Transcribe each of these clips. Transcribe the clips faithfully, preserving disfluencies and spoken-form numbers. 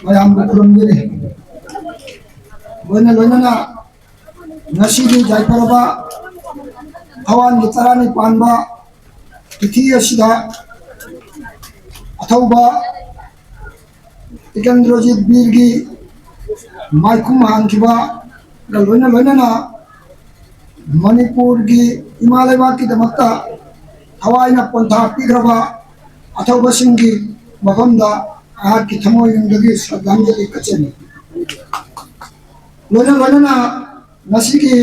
ꯃꯌꯥꯝꯕꯨ ꯈꯨꯔꯨꯝꯖꯔꯤ꯫ ꯂꯣꯏꯅ ꯂꯣꯏꯅꯅ ꯉꯁꯤꯒꯤ ꯌꯥꯏꯐꯔꯕ ꯊꯋꯥꯟꯒꯤ ꯇꯔꯥꯅꯤ ꯄꯥꯟꯕ ꯇꯤꯊꯤ ꯑꯁꯤꯗ ꯑꯊꯧꯕ ꯇꯤꯀꯦꯟꯗ꯭ꯔꯖꯤꯠ ꯕꯤꯔꯒꯤ ꯃꯥꯏꯈꯨꯝ ꯍꯥꯟꯈꯤꯕꯒ ꯂꯣꯏꯅ ꯂꯣꯏꯅꯅ ꯃꯅꯤꯄꯨꯔꯒꯤ ꯏꯃꯥ ꯂꯩꯕꯥꯛꯀꯤꯗꯃꯛꯇ ꯊꯋꯥꯏꯅ ꯄꯣꯟꯊꯥ ꯄꯤꯈ꯭ꯔꯕ ꯑꯊꯧꯕꯁꯤꯡꯒꯤ ꯃꯐꯝꯗ ꯑꯩꯍꯥꯛꯀꯤ ꯊꯃꯣꯏꯅꯨꯡꯗꯒꯤ ꯁ꯭ꯔꯗꯥꯟꯖꯂꯤ ꯀꯠꯆꯔꯤ꯫ ꯂꯣꯏꯅ ꯂꯣꯏꯅꯅ ꯉꯁꯤꯒꯤ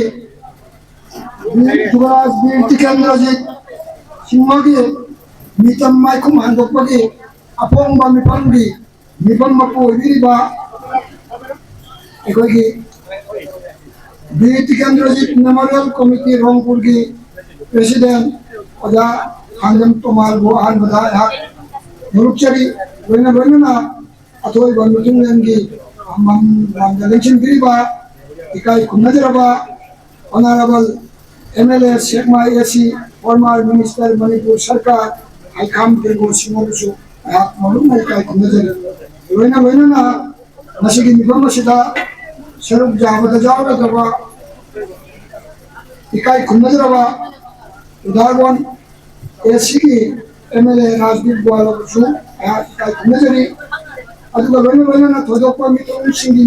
ꯌꯨꯕꯔꯥꯖ ꯕꯤꯔ ꯇꯤꯀꯦꯟꯗ꯭ꯔꯖꯤꯠ ꯁꯤꯡꯍꯒꯤ ꯃꯤꯇꯝ ꯃꯥꯏꯈꯨꯝ ꯍꯟꯗꯣꯛꯄꯒꯤ ꯑꯐꯣꯡꯕ ꯃꯤꯐꯝꯒꯤ ꯃꯤꯐꯝ ꯃꯄꯨ ꯑꯣꯏꯕꯤꯔꯤꯕ ꯑꯩꯈꯣꯏꯒꯤ Bir Tikendrajit memorial committee ꯔꯣꯡꯄꯨꯔꯒꯤ president ꯑꯣꯖꯥ ꯊꯥꯡꯖꯝ ꯇꯣꯃꯥꯜꯕꯨ ꯑꯍꯥꯟꯕꯗ ꯑꯩꯍꯥꯛ ꯅꯣꯂꯨꯛꯆꯔꯤ꯫ ꯂꯣꯏꯅ ꯂꯣꯏꯅꯅ ꯑꯊꯣꯏꯕ ꯃꯤꯊꯨꯡꯂꯦꯟꯒꯤ ꯐꯝꯐꯝ ꯂꯥꯡꯗ ꯂꯦꯡꯁꯤꯟꯕꯤꯔꯤꯕ ꯏꯀꯥꯏ ꯈꯨꯝꯅꯖꯔꯕ Honorable M L A Sekmai A C, former minister Manipur ꯁꯔꯀꯥꯔ ꯍꯩꯈꯥꯝ ꯇꯦꯡꯒꯣ ꯁꯤꯡꯍꯕꯨꯁꯨ ꯑꯩꯍꯥꯛ ꯃꯔꯨꯞꯅ ꯏꯀꯥꯏ ꯈꯨꯝꯅꯖꯔꯤ꯫ ꯂꯣꯏꯅ ꯂꯣꯏꯅꯅ ꯉꯁꯤꯒꯤ ꯃꯤꯐꯝ ꯑꯁꯤꯗ ꯁꯔꯨꯛ ꯌꯥꯕꯗ ꯌꯥꯎꯔꯒꯗꯕ ꯏꯀꯥꯏ ꯈꯨꯝꯅꯖꯔꯕ ꯎꯗꯥꯔꯕꯣꯟ A C ꯒꯤ M L A ꯔꯥꯖꯗꯤꯞ ꯒꯣꯌꯥꯜꯕꯨꯁꯨ ꯑꯩꯍꯥꯛ ꯏꯀꯥꯏ ꯈꯨꯝꯅꯖꯔꯤ꯫ ꯑꯗꯨꯒ ꯂꯣꯏꯅ ꯂꯣꯏꯅꯅ ꯊꯣꯏꯗꯣꯛꯄ ꯃꯤꯇꯣꯞꯁꯤꯡꯒꯤ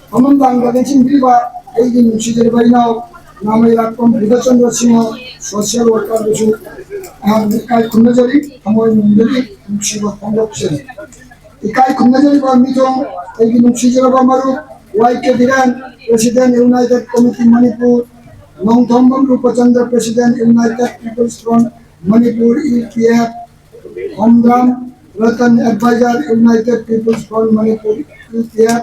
ꯐꯝꯐꯝ ꯂꯥꯡꯗ ꯂꯦꯡꯁꯤꯟꯕꯤꯔꯤꯕ ꯑꯩꯒꯤ ꯅꯨꯡꯁꯤꯖꯔꯕ ꯏꯅꯥꯎ ꯅꯥꯃꯩꯔꯥꯛꯄꯝ ꯕꯤꯗꯆꯟꯗ꯭ꯔ ꯁꯤꯡꯍ, social workerꯕꯨꯁꯨ ꯑꯩꯍꯥꯛꯅ ꯏꯀꯥꯏ ꯈꯨꯝꯅꯖꯔꯤ, ꯊꯃꯣꯏ ꯅꯨꯡꯗꯒꯤ ꯅꯨꯡꯁꯤꯕ ꯐꯣꯡꯗꯣꯛꯆꯔꯤ꯫ ꯏꯀꯥꯏ ꯈꯨꯝꯅꯖꯔꯤꯕ ꯃꯤꯊꯨꯡ ꯑꯩꯒꯤ ꯅꯨꯡꯁꯤꯖꯔꯕ ꯃꯔꯨꯞ Y K ꯙꯤꯔꯦꯟ, President United Committee Manipur, Nongthombam ꯔꯨꯄꯆꯟꯗ꯭ꯔ, President United People's Front Manipur, U P F, Khomdram Ratan, Advisor United People's Front Manipur, U P F,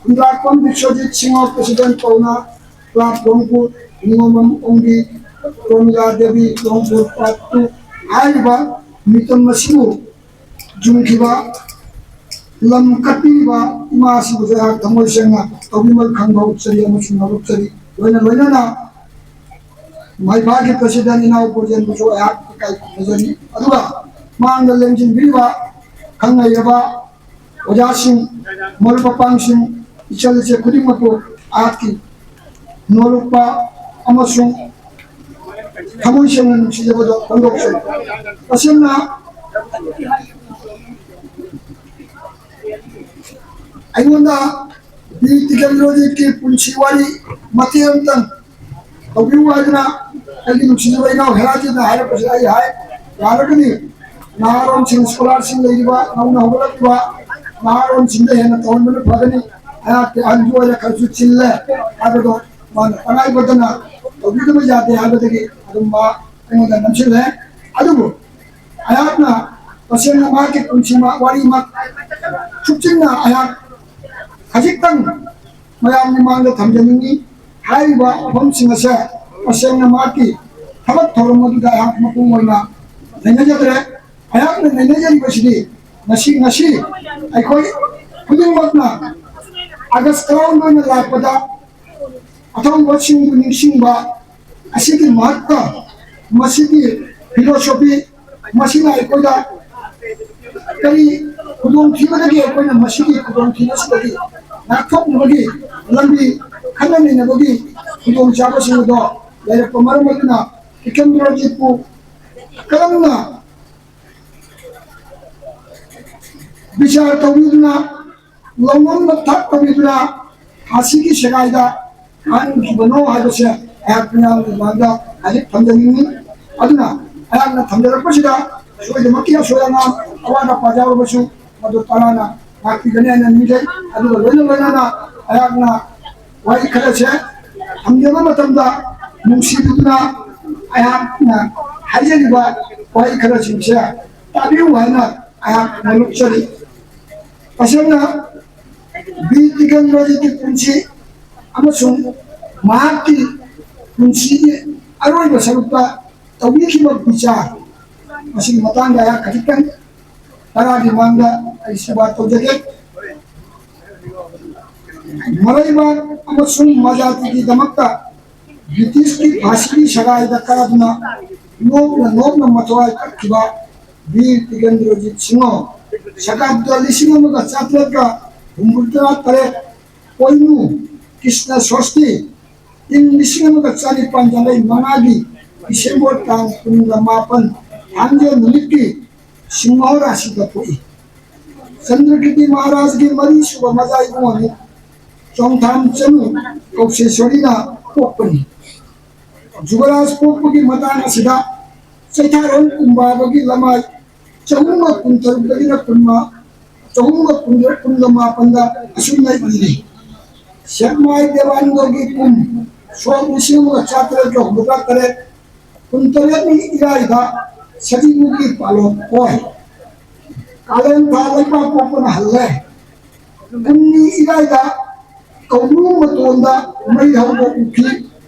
ꯈꯨꯟꯗ꯭ꯔꯥꯛꯄꯝ ꯕꯤꯁ꯭ꯋꯖꯤꯠ ꯁꯤꯡꯍ, President ꯄꯥꯎꯅꯥ Club ꯔꯣꯡꯄꯨꯔ, ꯅꯤꯉꯣꯝꯕꯝ ꯑꯣꯡꯕꯤ ꯄ꯭ꯔꯃꯤꯂꯥ ꯗꯦꯕꯤ, ꯔꯣꯡꯄꯨꯔ Part two ꯍꯥꯏꯔꯤꯕ ꯃꯤꯇꯝ ꯑꯁꯤꯕꯨ ꯌꯨꯝꯈꯤꯕ ꯂꯝ ꯀꯠꯄꯤꯔꯤꯕ ꯏꯃꯥ ꯑꯁꯤꯕꯨꯁꯨ ꯑꯩꯍꯥꯛ ꯊꯃꯣꯏ ꯁꯦꯡꯅ ꯇꯧꯕꯤꯃꯜ ꯈꯪꯕ ꯎꯠꯆꯔꯤ ꯑꯃꯁꯨꯡ ꯅꯣꯂꯨꯛꯆꯔꯤ꯫ ꯂꯣꯏꯅ ꯂꯣꯏꯅꯅ ꯃꯥꯏꯕꯥꯒꯤ President ꯏꯅꯥꯎ ꯄ꯭ꯔꯣꯖꯦꯟꯕꯨꯁꯨ ꯑꯩꯍꯥꯛ ꯏꯀꯥꯏ ꯈꯨꯝꯅꯖꯔꯤ꯫ ꯑꯗꯨꯒ ꯃꯥꯡꯗ ꯂꯦꯡꯁꯤꯟꯕꯤꯔꯤꯕ ꯈꯪ ꯍꯩꯔꯕ ꯑꯣꯖꯥꯁꯤꯡ, ꯃꯔꯨꯞ ꯃꯄꯥꯡꯁꯤꯡ, ꯏꯆꯜ ꯏꯆꯦ ꯈꯨꯗꯤꯡꯃꯛꯄꯨ ꯑꯩꯍꯥꯛꯀꯤ ꯅꯣꯂꯨꯛꯄ ꯑꯃꯁꯨꯡ ꯊꯃꯣꯏ ꯁꯦꯡꯅ ꯅꯨꯡꯁꯤꯖꯕꯗꯣ ꯐꯣꯡꯗꯣꯛꯆꯔꯤ꯫ ꯇꯁꯦꯡꯅ ꯑꯩꯉꯣꯟꯗ ꯕꯤꯔ ꯇꯤꯀꯦꯟꯗ꯭ꯔꯖꯤꯠꯀꯤ ꯄꯨꯟꯁꯤ ꯋꯥꯔꯤ ꯃꯇꯦꯛ ꯑꯃꯇꯪ ꯇꯧꯕꯤꯌꯨ ꯍꯥꯏꯗꯨꯅ ꯑꯩꯒꯤ ꯅꯨꯡꯁꯤꯖꯕ ꯏꯅꯥꯎ ꯍꯦꯔꯥꯖꯤꯠꯅ ꯍꯥꯏꯔꯛꯄꯁꯤꯗ ꯑꯩ ꯍꯥꯏ, ꯌꯥꯔꯒꯗꯤ ꯅꯍꯥꯔꯣꯟꯁꯤꯡ, ꯁ꯭ꯀꯣꯂꯥꯔꯁꯤꯡ ꯂꯩꯔꯤꯕ, ꯅꯧꯅ ꯍꯧꯒꯠꯂꯛꯂꯤꯕ ꯅꯍꯥꯔꯣꯟꯁꯤꯡꯗ ꯍꯦꯟꯅ ꯇꯧꯍꯟꯕꯅ ꯐꯒꯅꯤ꯫ ꯑꯩꯍꯥꯛꯇꯤ ꯑꯍꯟꯁꯨ ꯑꯣꯏꯔꯦ, ꯈꯔꯁꯨ ꯆꯤꯜꯂꯦ ꯍꯥꯏꯕꯗꯣ ꯃꯥꯅ ꯇꯉꯥꯏ ꯐꯗꯅ ꯇꯧꯕꯤꯗꯕ ꯌꯥꯗꯦ ꯍꯥꯏꯕꯗꯒꯤ ꯑꯗꯨꯝ ꯃꯥ ꯑꯩꯉꯣꯟꯗ ꯅꯝꯁꯤꯜꯂꯦ꯫ ꯑꯗꯨꯕꯨ ꯑꯩꯍꯥꯛꯅ ꯇꯁꯦꯡꯅ ꯃꯍꯥꯛꯀꯤ ꯄꯨꯟꯁꯤ ꯋꯥꯔꯤꯃꯛ ꯁꯨꯞꯆꯤꯟꯅ ꯑꯩꯍꯥꯛ ꯈꯖꯤꯛꯇꯪ ꯃꯌꯥꯝꯒꯤ ꯃꯥꯡꯗ ꯊꯝꯖꯅꯤꯡꯉꯤ꯫ ꯍꯥꯏꯔꯤꯕ ꯋꯥꯐꯝꯁꯤꯡ ꯑꯁꯦ ꯇꯁꯦꯡꯅ ꯃꯍꯥꯛꯀꯤ ꯊꯕꯛ ꯊꯧꯔꯝ ꯑꯗꯨꯗ ꯑꯩꯍꯥꯛ ꯃꯄꯨꯡ ꯑꯣꯏꯅ ꯅꯩꯅꯖꯗ꯭ꯔꯦ꯫ ꯑꯩꯍꯥꯛꯅ ꯅꯩꯅꯖꯔꯤꯕꯁꯤꯗꯤ ꯉꯁꯤ, ꯉꯁꯤ ꯑꯩꯈꯣꯏ ꯈꯨꯗꯤꯡꯃꯛꯅ ꯑꯥꯒꯁ ꯇꯔꯥꯍꯨꯝꯗꯣꯏꯅ ꯂꯥꯛꯄꯗ ꯑꯊꯧꯕꯁꯤꯡꯕꯨ ꯅꯤꯡꯁꯤꯡꯕ ꯑꯁꯤꯒꯤ ꯃꯍꯠꯇ, ꯃꯁꯤꯒꯤ philosophy, ꯃꯁꯤꯅ ꯑꯩꯈꯣꯏꯗ ꯀꯔꯤ ꯈꯨꯗꯣꯡꯊꯤꯕꯗꯒꯤ ꯑꯩꯈꯣꯏꯅ ꯃꯁꯤꯒꯤ ꯈꯨꯗꯣꯡꯊꯤꯕꯁꯤꯗꯒꯤ ꯉꯥꯛꯊꯣꯛꯅꯕꯒꯤ ꯂꯝꯕꯤ, ꯈꯟꯅ ꯅꯩꯅꯕꯒꯤ ꯈꯨꯗꯣꯡꯆꯥꯕꯁꯤꯡ ꯑꯗꯣ ꯂꯩꯔꯛꯄ ꯃꯔꯝ ꯑꯗꯨꯅ ꯇꯤꯀꯦꯟꯗ꯭ꯔꯖꯤꯠꯄꯨ ꯀꯔꯝꯅ ꯕꯤꯆꯥꯔ ꯇꯧꯕꯤꯗꯨꯅ, ꯂꯧꯅꯝꯅ ꯊꯥꯛ ꯇꯧꯕꯤꯗꯨꯅ ꯐꯥꯁꯤꯒꯤ ꯁꯦꯒꯥꯏꯗ ꯀꯥꯍꯟꯈꯤꯕꯅꯣ ꯍꯥꯏꯕꯁꯦ ꯑꯩꯍꯥꯛ ꯃꯤꯌꯥꯝꯒꯤ ꯃꯃꯥꯡꯗ ꯍꯥꯏꯔꯞ ꯊꯝꯖꯅꯤꯡꯏ꯫ ꯑꯗꯨꯅ ꯑꯩꯍꯥꯛꯅ ꯊꯝꯖꯔꯛꯄꯁꯤꯗ ꯁꯣꯏꯗꯃꯛꯀꯤ ꯑꯁꯣꯏ ꯑꯉꯥꯝ, ꯑꯋꯥꯠ ꯑꯄꯥ ꯌꯥꯎꯔꯕꯁꯨ ꯃꯗꯨ ꯇꯔꯥꯅ ꯉꯥꯛꯄꯤꯒꯅꯤ ꯍꯥꯏꯅ ꯅꯤꯡꯖꯩ꯫ ꯑꯗꯨꯒ ꯂꯣꯏꯅ ꯂꯣꯏꯅꯅ ꯑꯩꯍꯥꯛꯅ ꯋꯥꯔꯤ ꯈꯔꯁꯦ ꯊꯝꯖꯕ ꯃꯇꯝꯗ ꯅꯨꯡꯁꯤꯕꯤꯗꯨꯅ ꯑꯩꯍꯥꯛꯅ ꯍꯥꯏꯖꯔꯤꯕ ꯋꯥꯍꯩ ꯈꯔꯁꯤꯡꯁꯦ ꯇꯥꯕꯤꯌꯨ ꯍꯥꯏꯅ ꯑꯩꯍꯥꯛ ꯅꯣꯂꯨꯛꯆꯔꯤ꯫ ꯇꯁꯦꯡꯅ ꯕꯤꯔ ꯇꯤꯀꯦꯟꯗ꯭ꯔꯖꯤꯠꯀꯤ ꯄꯨꯟꯁꯤ ꯑꯃꯁꯨꯡ ꯃꯍꯥꯛꯀꯤ ꯄꯨꯟꯁꯤꯒꯤ ꯑꯔꯣꯏꯕ ꯁꯔꯨꯛꯇ ꯇꯧꯕꯤꯈꯤꯕ ꯕꯤꯆꯥꯔ, ꯃꯁꯤꯒꯤ ꯃꯇꯥꯡꯗ ꯑꯩꯍꯥꯛ ꯈꯖꯤꯛꯇꯪ ꯇꯔꯥꯒꯤ ꯃꯃꯥꯡꯗ ꯑꯩ ꯁꯦꯕꯥ ꯇꯧꯖꯒꯦ꯫ ꯃꯔꯩꯕꯥꯛ ꯑꯃꯁꯨꯡ ꯃꯖꯥꯇꯤꯒꯤꯗꯃꯛꯇ ꯕ꯭ꯔꯤꯇꯤꯁꯀꯤ ꯐꯥꯁꯤꯒꯤ ꯁꯒꯥꯏꯗ ꯀꯥꯗꯨꯅ ꯅꯣꯛꯅ ꯅꯣꯛꯅ ꯃꯊ꯭ꯋꯥꯏ ꯀꯠꯈꯤꯕ ꯕꯤꯔ ꯇꯤꯀꯦꯟꯗ꯭ꯔꯖꯤꯠ ꯁꯤꯡꯍ ꯁꯀꯥꯕꯗ ꯂꯤꯁꯤꯡ ꯑꯃꯒ ꯆꯥꯇ꯭ꯔꯦꯠꯀ ꯍꯨꯝꯐꯨꯇꯔꯥ ꯇꯔꯦꯠ, ꯄꯣꯏꯅꯨ ꯀ꯭ꯔꯤꯁꯅ ꯁꯣꯁꯇꯤ, ꯏꯪ ꯂꯤꯁꯤꯡ ꯑꯃꯒ ꯆꯥꯅꯤꯄꯥꯟ ꯌꯥꯡꯈꯩ ꯃꯉꯥꯒꯤ ꯗꯤꯁꯦꯝꯕꯔ ꯇꯥꯡ ꯀꯨꯟꯒ ꯃꯥꯄꯟ, ꯊꯥꯡꯖ ꯅꯨꯃꯤꯠꯀꯤ ꯁꯤꯡꯍ ꯔꯥꯁꯤꯗ ꯄꯣꯛꯏ꯫ ꯆꯟꯗ꯭ꯔꯀꯤꯔꯇꯤ ꯃꯍꯥꯔꯥꯖꯒꯤ ꯃꯔꯤꯁꯨꯕ ꯃꯆꯥ ꯏꯕꯨꯡꯉꯣꯅꯤ꯫ ꯆꯣꯡꯊꯥꯝ ꯆꯅꯨ ꯀꯧꯁꯦꯁꯣꯔꯤꯅ ꯄꯣꯛꯄꯅꯤ꯫ ꯖꯨꯒꯔꯥꯖ ꯄꯣꯛꯄꯒꯤ ꯃꯇꯥꯡ ꯑꯁꯤꯗ ꯆꯩꯊꯥꯔꯣꯜ ꯀꯨꯝꯕꯥꯕꯒꯤ ꯂꯃꯥꯏ ꯆꯍꯨꯝꯒ ꯀꯨꯟꯇꯔꯨꯛꯇꯒꯤꯅ ꯀꯨꯟꯃ-, ꯆꯍꯨꯝꯒ ꯀꯨꯟꯒ ꯃꯥꯄꯟꯗ ꯑꯁꯨꯝꯅ ꯏꯔꯤ: ꯁꯦꯛꯃꯥꯏ ꯗꯦꯕꯥꯅꯟꯗꯒꯤ ꯀꯨꯝ ꯁꯣꯛ ꯂꯤꯁꯤꯡ ꯑꯃꯒ ꯆꯥꯇꯔꯦꯠꯀ ꯍꯨꯝꯐꯨꯇꯔꯥ ꯇꯔꯦꯠ, ꯀꯨꯟꯇꯔꯦꯠꯅꯤ ꯏꯔꯥꯏꯗ ꯁꯖꯤꯕꯨꯒꯤ ꯄꯥꯂꯣꯠ ꯑꯣꯏ꯫ ꯀꯥꯂꯦꯟ ꯊꯥ ꯂꯩꯕꯥꯛ ꯄꯣꯛꯄꯅ ꯍꯜꯂꯦ꯫ ꯀꯨꯟꯅꯤ ꯏꯔꯥꯏꯗ ꯀꯧꯕ꯭ꯔꯨ ꯃꯇꯣꯟꯗ ꯃꯩ ꯍꯧꯕ ꯎꯈꯤ꯫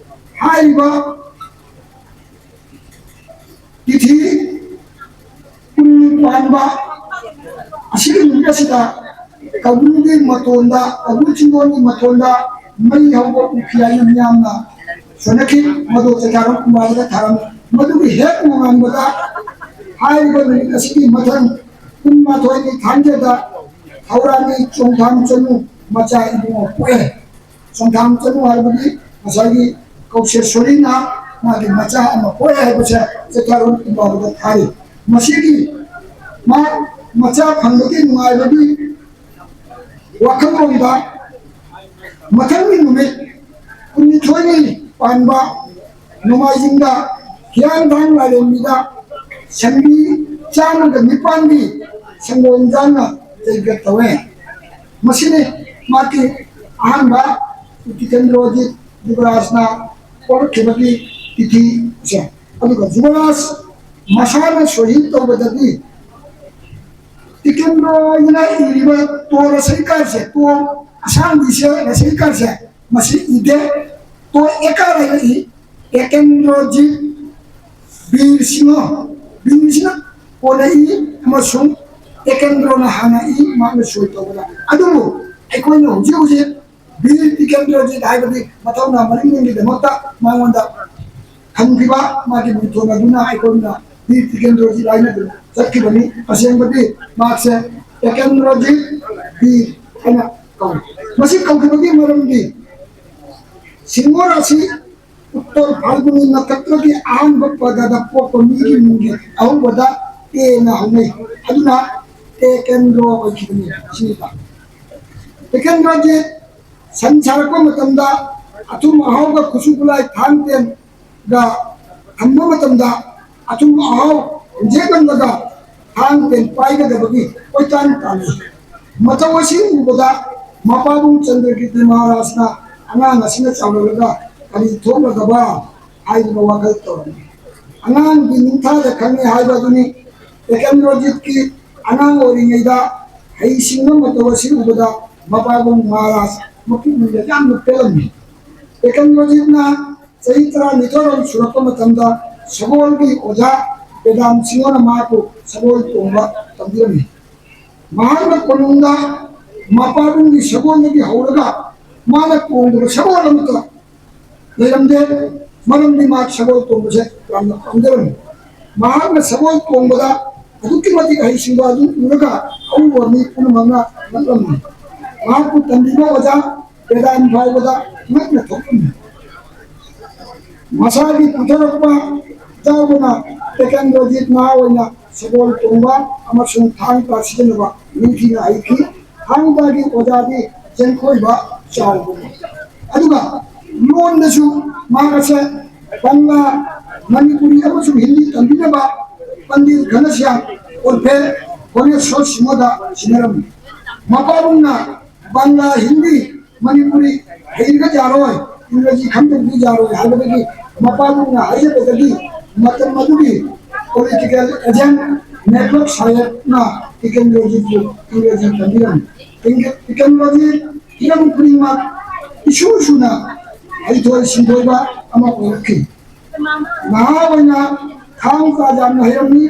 ꯍꯥꯏꯔꯤꯕ ꯇꯤꯊꯤ ꯀꯨꯟꯅꯤ ꯄꯥꯟꯕ ꯑꯁꯤꯒꯤ ꯅꯨꯃꯤꯠ ꯑꯁꯤꯗ ꯀꯧꯕ꯭ꯔꯨꯒꯤ ꯃꯇꯣꯟꯗ, ꯀꯧꯕ꯭ꯔꯨ ꯆꯤꯡꯗꯣꯟꯒꯤ ꯃꯇꯣꯟꯗ ꯃꯩ ꯍꯧꯕ ꯎꯈꯤ ꯍꯥꯏꯅ ꯃꯤꯌꯥꯝꯅ ꯁꯣꯟꯅꯈꯤ꯫ ꯃꯗꯨ ꯆꯩꯊꯥꯔꯣꯜ ꯀꯨꯝꯕꯥꯕꯗ ꯊꯥꯔꯝꯃꯤ꯫ ꯃꯗꯨꯒꯤ ꯍꯦꯛ ꯅꯣꯡꯉꯥꯟꯕꯗ ꯍꯥꯏꯔꯤꯕ ꯅꯨꯃꯤꯠ ꯑꯁꯤꯒꯤ ꯃꯊꯪ ꯀꯨꯟꯃꯥꯊꯣꯏꯅꯤ ꯊꯥꯡꯖꯗ ꯊꯧꯔꯥꯡꯒꯤ ꯆꯣꯡꯊꯥꯝ ꯆꯅꯨ ꯃꯆꯥ ꯏꯕꯨꯡꯉꯣ ꯄꯣꯛꯑꯦ꯫ ꯆꯣꯡꯊꯥꯝ ꯆꯅꯨ ꯍꯥꯏꯕꯗꯤ ꯉꯁꯥꯏꯒꯤ ꯀꯧꯁꯦꯁꯣꯔꯤꯅ ꯃꯥꯒꯤ ꯃꯆꯥ ꯑꯃ ꯄꯣꯛꯑꯦ ꯍꯥꯏꯕꯁꯦ ꯆꯩꯊꯥꯔꯣꯜ ꯀꯨꯝꯕꯥꯕꯗ ꯊꯥꯔꯤ꯫ ꯃꯁꯤꯒꯤ ꯃꯥ ꯃꯆꯥ ꯐꯪꯕꯒꯤ ꯅꯨꯡꯉꯥꯏꯕꯒꯤ ꯋꯥꯈꯜꯂꯣꯟꯗ ꯃꯊꯪꯒꯤ ꯅꯨꯃꯤꯠ ꯀꯨꯟꯅꯤꯊꯣꯏꯅꯤ ꯄꯥꯟꯕ ꯅꯣꯡꯃꯥꯏꯖꯤꯡꯗ ꯍꯤꯌꯥꯡꯊꯥꯡ ꯂꯥꯏꯔꯦꯝꯕꯤꯗ ꯁꯟꯕꯤ ꯆꯥꯝꯃꯒ ꯅꯤꯄꯥꯟꯒꯤ ꯁꯪꯒꯣꯝ ꯆꯥꯅ ꯌꯩꯕ ꯇꯧꯋꯦ꯫ ꯃꯁꯤꯅꯤ ꯃꯍꯥꯛꯀꯤ ꯑꯍꯥꯟꯕ ꯇꯤꯀꯦꯟꯗ꯭ꯔꯣꯖꯤꯠ ꯌꯨꯕꯔꯥꯖꯅ ꯄꯣꯛꯂꯛꯈꯤꯕꯒꯤ ꯇꯤꯊꯤꯁꯦ꯫ ꯑꯗꯨꯒ ꯌꯨꯕꯔꯥꯖ ꯃꯁꯥꯅ ꯁꯣꯏꯍꯤ ꯇꯧꯕꯗꯗꯤ ꯇꯤꯀꯦꯟꯗ꯭ꯔꯣꯅ ꯏꯔꯤꯕ ꯇꯣ ꯔꯁꯩꯀꯥꯔꯁꯦ, ꯇꯣ ꯑꯁꯥꯡꯕꯤꯁꯦ, ꯔꯁꯩꯀꯥꯔꯁꯦ, ꯃꯁꯤ ꯏꯗꯦ꯫ ꯇꯣ ꯑꯦꯀꯥꯔ ꯍꯥꯏꯅ ꯏ꯫ ꯑꯦꯀꯦꯟꯗ꯭ꯔꯣꯖꯤꯠ ꯕꯤꯔ ꯁꯤꯡꯍ, ꯕꯤꯔꯁꯤꯅ ꯀꯣꯟꯅ ꯏ ꯑꯃꯁꯨꯡ ꯑꯦꯀꯦꯟꯗ꯭ꯔꯣꯅ ꯍꯥꯟꯅ ꯏ, ꯃꯍꯥꯛꯅ ꯁꯣꯏ ꯇꯧꯕꯗ꯫ ꯑꯗꯨꯕꯨ ꯑꯩꯈꯣꯏꯅ ꯍꯧꯖꯤꯛ ꯍꯧꯖꯤꯛ ꯕꯤꯔ ꯇꯤꯀꯦꯟꯗ꯭ꯔꯖꯤꯠ ꯍꯥꯏꯕꯗꯤ ꯃꯊꯧꯅꯥ ꯃꯔꯤꯡꯒꯤꯗꯃꯛꯇ ꯃꯉꯣꯟꯗ ꯊꯝꯈꯤꯕ ꯃꯥꯒꯤ ꯃꯤꯡꯊꯣꯜ ꯑꯗꯨꯅ ꯑꯩꯈꯣꯏꯅ ꯕꯤꯔ ꯇꯤꯀꯦꯟꯗ꯭ꯔꯣꯖꯤꯠ ꯍꯥꯏꯅꯗꯨꯅ ꯆꯠꯈꯤꯕꯅꯤ꯫ ꯑꯁꯦꯡꯕꯗꯤ ꯃꯍꯥꯛꯁꯦ ꯇꯤꯀꯦꯟꯗ꯭ꯔꯣꯖꯤꯠ ꯕꯤꯔ ꯍꯥꯏꯅ ꯀꯧꯏ꯫ ꯃꯁꯤ ꯀꯧꯈꯤꯕꯒꯤ ꯃꯔꯝꯗꯤ ꯁꯤꯡꯍꯣꯔ ꯑꯁꯤ ꯎꯠꯇꯔ ꯐꯥꯜꯒꯨꯅꯤ ꯅꯈꯇ꯭ꯔꯒꯤ ꯑꯍꯥꯟꯕ ꯄꯗꯗ ꯄꯣꯛꯄ ꯃꯤꯒꯤ ꯃꯤꯡꯒꯤ ꯑꯍꯧꯕꯗ ꯑꯦꯅ ꯍꯧꯅꯩ꯫ ꯑꯗꯨꯅ ꯇꯤꯀꯦꯟꯗ꯭ꯔꯣ ꯑꯣꯏꯈꯤꯕꯅꯤ꯫ ꯁꯤꯅꯤꯗ ꯇꯤꯀꯦꯟꯗ꯭ꯔꯣꯖꯤꯠ ꯁꯟ ꯁꯥꯔꯛꯄ ꯃꯇꯝꯗ ꯑꯊꯨꯝ ꯑꯍꯥꯎꯒ ꯈꯨꯠꯁꯨ ꯈꯨꯠꯂꯥꯏ ꯊꯥꯡ ꯇꯦꯟꯒ ꯊꯝꯕ ꯃꯇꯝꯗ ꯑꯊꯨꯝ ꯑꯍꯥꯎ ꯍꯨꯟꯖꯦꯛꯂꯝꯂꯒ ꯊꯥꯡ ꯇꯦꯟ ꯄꯥꯏꯒꯗꯕꯒꯤ ꯀꯣꯏꯇꯥꯟ ꯇꯥꯟꯅꯩ꯫ ꯃꯇꯧ ꯑꯁꯤ ꯎꯕꯗ ꯃꯄꯥꯕꯨꯡ ꯆꯟꯗ꯭ꯔꯀꯤꯔꯇꯤ ꯃꯍꯥꯔꯥꯖꯅ ꯑꯉꯥꯡ ꯑꯁꯤꯅ ꯆꯥꯎꯔꯛꯂꯒ ꯀꯔꯤ ꯊꯣꯛꯂꯒꯕ ꯍꯥꯏꯗꯨꯅ ꯋꯥꯈꯜ ꯇꯧꯔꯝꯃꯤ꯫ ꯑꯉꯥꯡꯒꯤ ꯅꯤꯡꯊꯥꯗ ꯈꯪꯉꯦ ꯍꯥꯏꯕ ꯑꯗꯨꯅꯤ꯫ ꯇꯤꯀꯦꯟꯗ꯭ꯔꯣꯖꯤꯠꯀꯤ ꯑꯉꯥꯡ ꯑꯣꯏꯔꯤꯉꯩꯗ ꯍꯩꯁꯤꯡꯕ ꯃꯇꯧ ꯑꯁꯤ ꯎꯕꯗ ꯃꯄꯥꯕꯨꯡ ꯃꯍꯥꯔꯥꯖ ꯃꯄꯨꯛꯅꯤꯡꯗ ꯌꯥꯝꯅ ꯄꯦꯜꯂꯝꯃꯤ꯫ ꯇꯤꯀꯦꯟꯗ꯭ꯔꯣꯖꯤꯠꯅ ꯆꯍꯤ ꯇꯔꯥꯅꯤꯊꯣꯏꯔꯣꯝ ꯁꯨꯔꯛꯄ ꯃꯇꯝꯗ ꯁꯒꯣꯜꯒꯤ ꯑꯣꯖꯥ ꯕꯦꯗꯥꯝ ꯁꯤꯡꯍꯅ ꯃꯍꯥꯛꯄꯨ ꯁꯒꯣꯜ ꯇꯣꯡꯕ ꯇꯝꯕꯤꯔꯝꯃꯤ꯫ ꯃꯍꯥꯛꯅ ꯀꯣꯅꯨꯡꯗ ꯃꯄꯥꯕꯨꯡꯒꯤ ꯁꯒꯣꯜꯗꯒꯤ ꯍꯧꯔꯒ ꯃꯥꯅ ꯇꯣꯡꯗꯕ ꯁꯒꯣꯜ ꯑꯃꯠꯇ ꯂꯩꯔꯝꯗꯦ꯫ ꯃꯔꯝꯗꯤ ꯃꯍꯥꯛ ꯁꯒꯣꯜ ꯇꯣꯡꯕꯁꯦ ꯌꯥꯝꯅ ꯄꯥꯝꯖꯔꯝꯃꯤ꯫ ꯃꯍꯥꯛꯅ ꯁꯒꯣꯜ ꯇꯣꯡꯕꯗ ꯑꯗꯨꯛꯀꯤ ꯃꯇꯤꯛ ꯍꯩꯁꯤꯡꯕ ꯑꯗꯨ ꯎꯔꯒ ꯑꯎꯕ ꯃꯤ ꯄꯨꯝꯅꯃꯛꯅ ꯉꯛꯂꯝꯃꯤ꯫ ꯃꯍꯥꯛꯄꯨ ꯇꯝꯕꯤꯕ ꯑꯣꯖꯥ ꯕꯦꯗꯥꯟ ꯐꯥꯎꯕꯗ ꯉꯛꯅ ꯊꯣꯛꯂꯝꯃꯤ꯫ ꯃꯁꯥꯒꯤ ꯄꯨꯊꯔꯛꯄ ꯌꯥꯎꯕꯅ ꯇꯤꯀꯦꯟꯗ꯭ꯔꯖꯤꯠ ꯅꯍꯥ ꯑꯣꯏꯅ ꯁꯒꯣꯜ ꯇꯣꯡꯕ ꯑꯃꯁꯨꯡ ꯊꯥꯡ ꯇꯥ ꯁꯤꯖꯤꯟꯅꯕ ꯅꯤꯡꯊꯤꯅ ꯍꯩꯈꯤ꯫ ꯊꯥꯡ ꯇꯥꯒꯤ ꯑꯣꯖꯥꯗꯤ ꯆꯦꯡꯈꯣꯏꯕ ꯆꯥꯎꯕꯅꯤ꯫ ꯑꯗꯨꯒ ꯂꯣꯟꯗꯁꯨ ꯃꯍꯥꯛ ꯑꯁꯦ ꯕꯪꯂꯥ, ꯃꯅꯤꯄꯨꯔꯤ ꯑꯃꯁꯨꯡ ꯍꯤꯟꯗꯤ ꯇꯝꯕꯤꯅꯕ ꯄꯟꯗꯤꯠ ꯘꯅꯁ꯭ꯌꯥꯝ ꯑꯣꯔꯐꯦ ꯀꯣꯅꯦꯁꯣꯔ ꯁꯤꯡꯍꯗ ꯁꯤꯟꯅꯔꯝꯃꯤ꯫ ꯃꯄꯥꯕꯨꯡꯅ ꯕꯪꯂꯥ, ꯍꯤꯟꯗꯤ, ꯃꯅꯤꯄꯨꯔꯤ ꯍꯩꯔꯒ ꯌꯥꯔꯣꯏ, ꯏꯪꯒ꯭ꯔꯥꯖꯤ ꯈꯪꯗꯕꯗꯤ ꯌꯥꯔꯣꯏ ꯍꯥꯏꯕꯗꯒꯤ ꯃꯄꯥꯕꯨꯡꯅ ꯍꯥꯏꯖꯕꯗꯒꯤ ꯃꯇꯝ ꯑꯗꯨꯒꯤ political agent ꯃꯦꯛꯂꯣꯛ ꯁꯥꯍꯦꯕꯅ ꯇꯤꯀꯦꯟꯗ꯭ꯔꯖꯤꯠꯄꯨ ꯏꯪꯒ꯭ꯔꯥꯖꯤ ꯇꯝꯕꯤꯔꯝꯃꯤ꯫ ꯇꯤꯀꯦꯟꯗ꯭ꯔꯖꯤꯠ ꯍꯤꯔꯝ ꯈꯨꯗꯤꯡꯃꯛ ꯏꯁꯨ ꯁꯨꯅ ꯍꯩꯊꯣꯏ ꯁꯤꯡꯊꯣꯏꯕ ꯑꯃ ꯑꯣꯏꯔꯛꯈꯤ꯫ ꯅꯍꯥ ꯑꯣꯏꯅ ꯊꯥꯡ ꯇꯥ ꯌꯥꯝꯅ ꯍꯩꯔꯝꯃꯤ꯫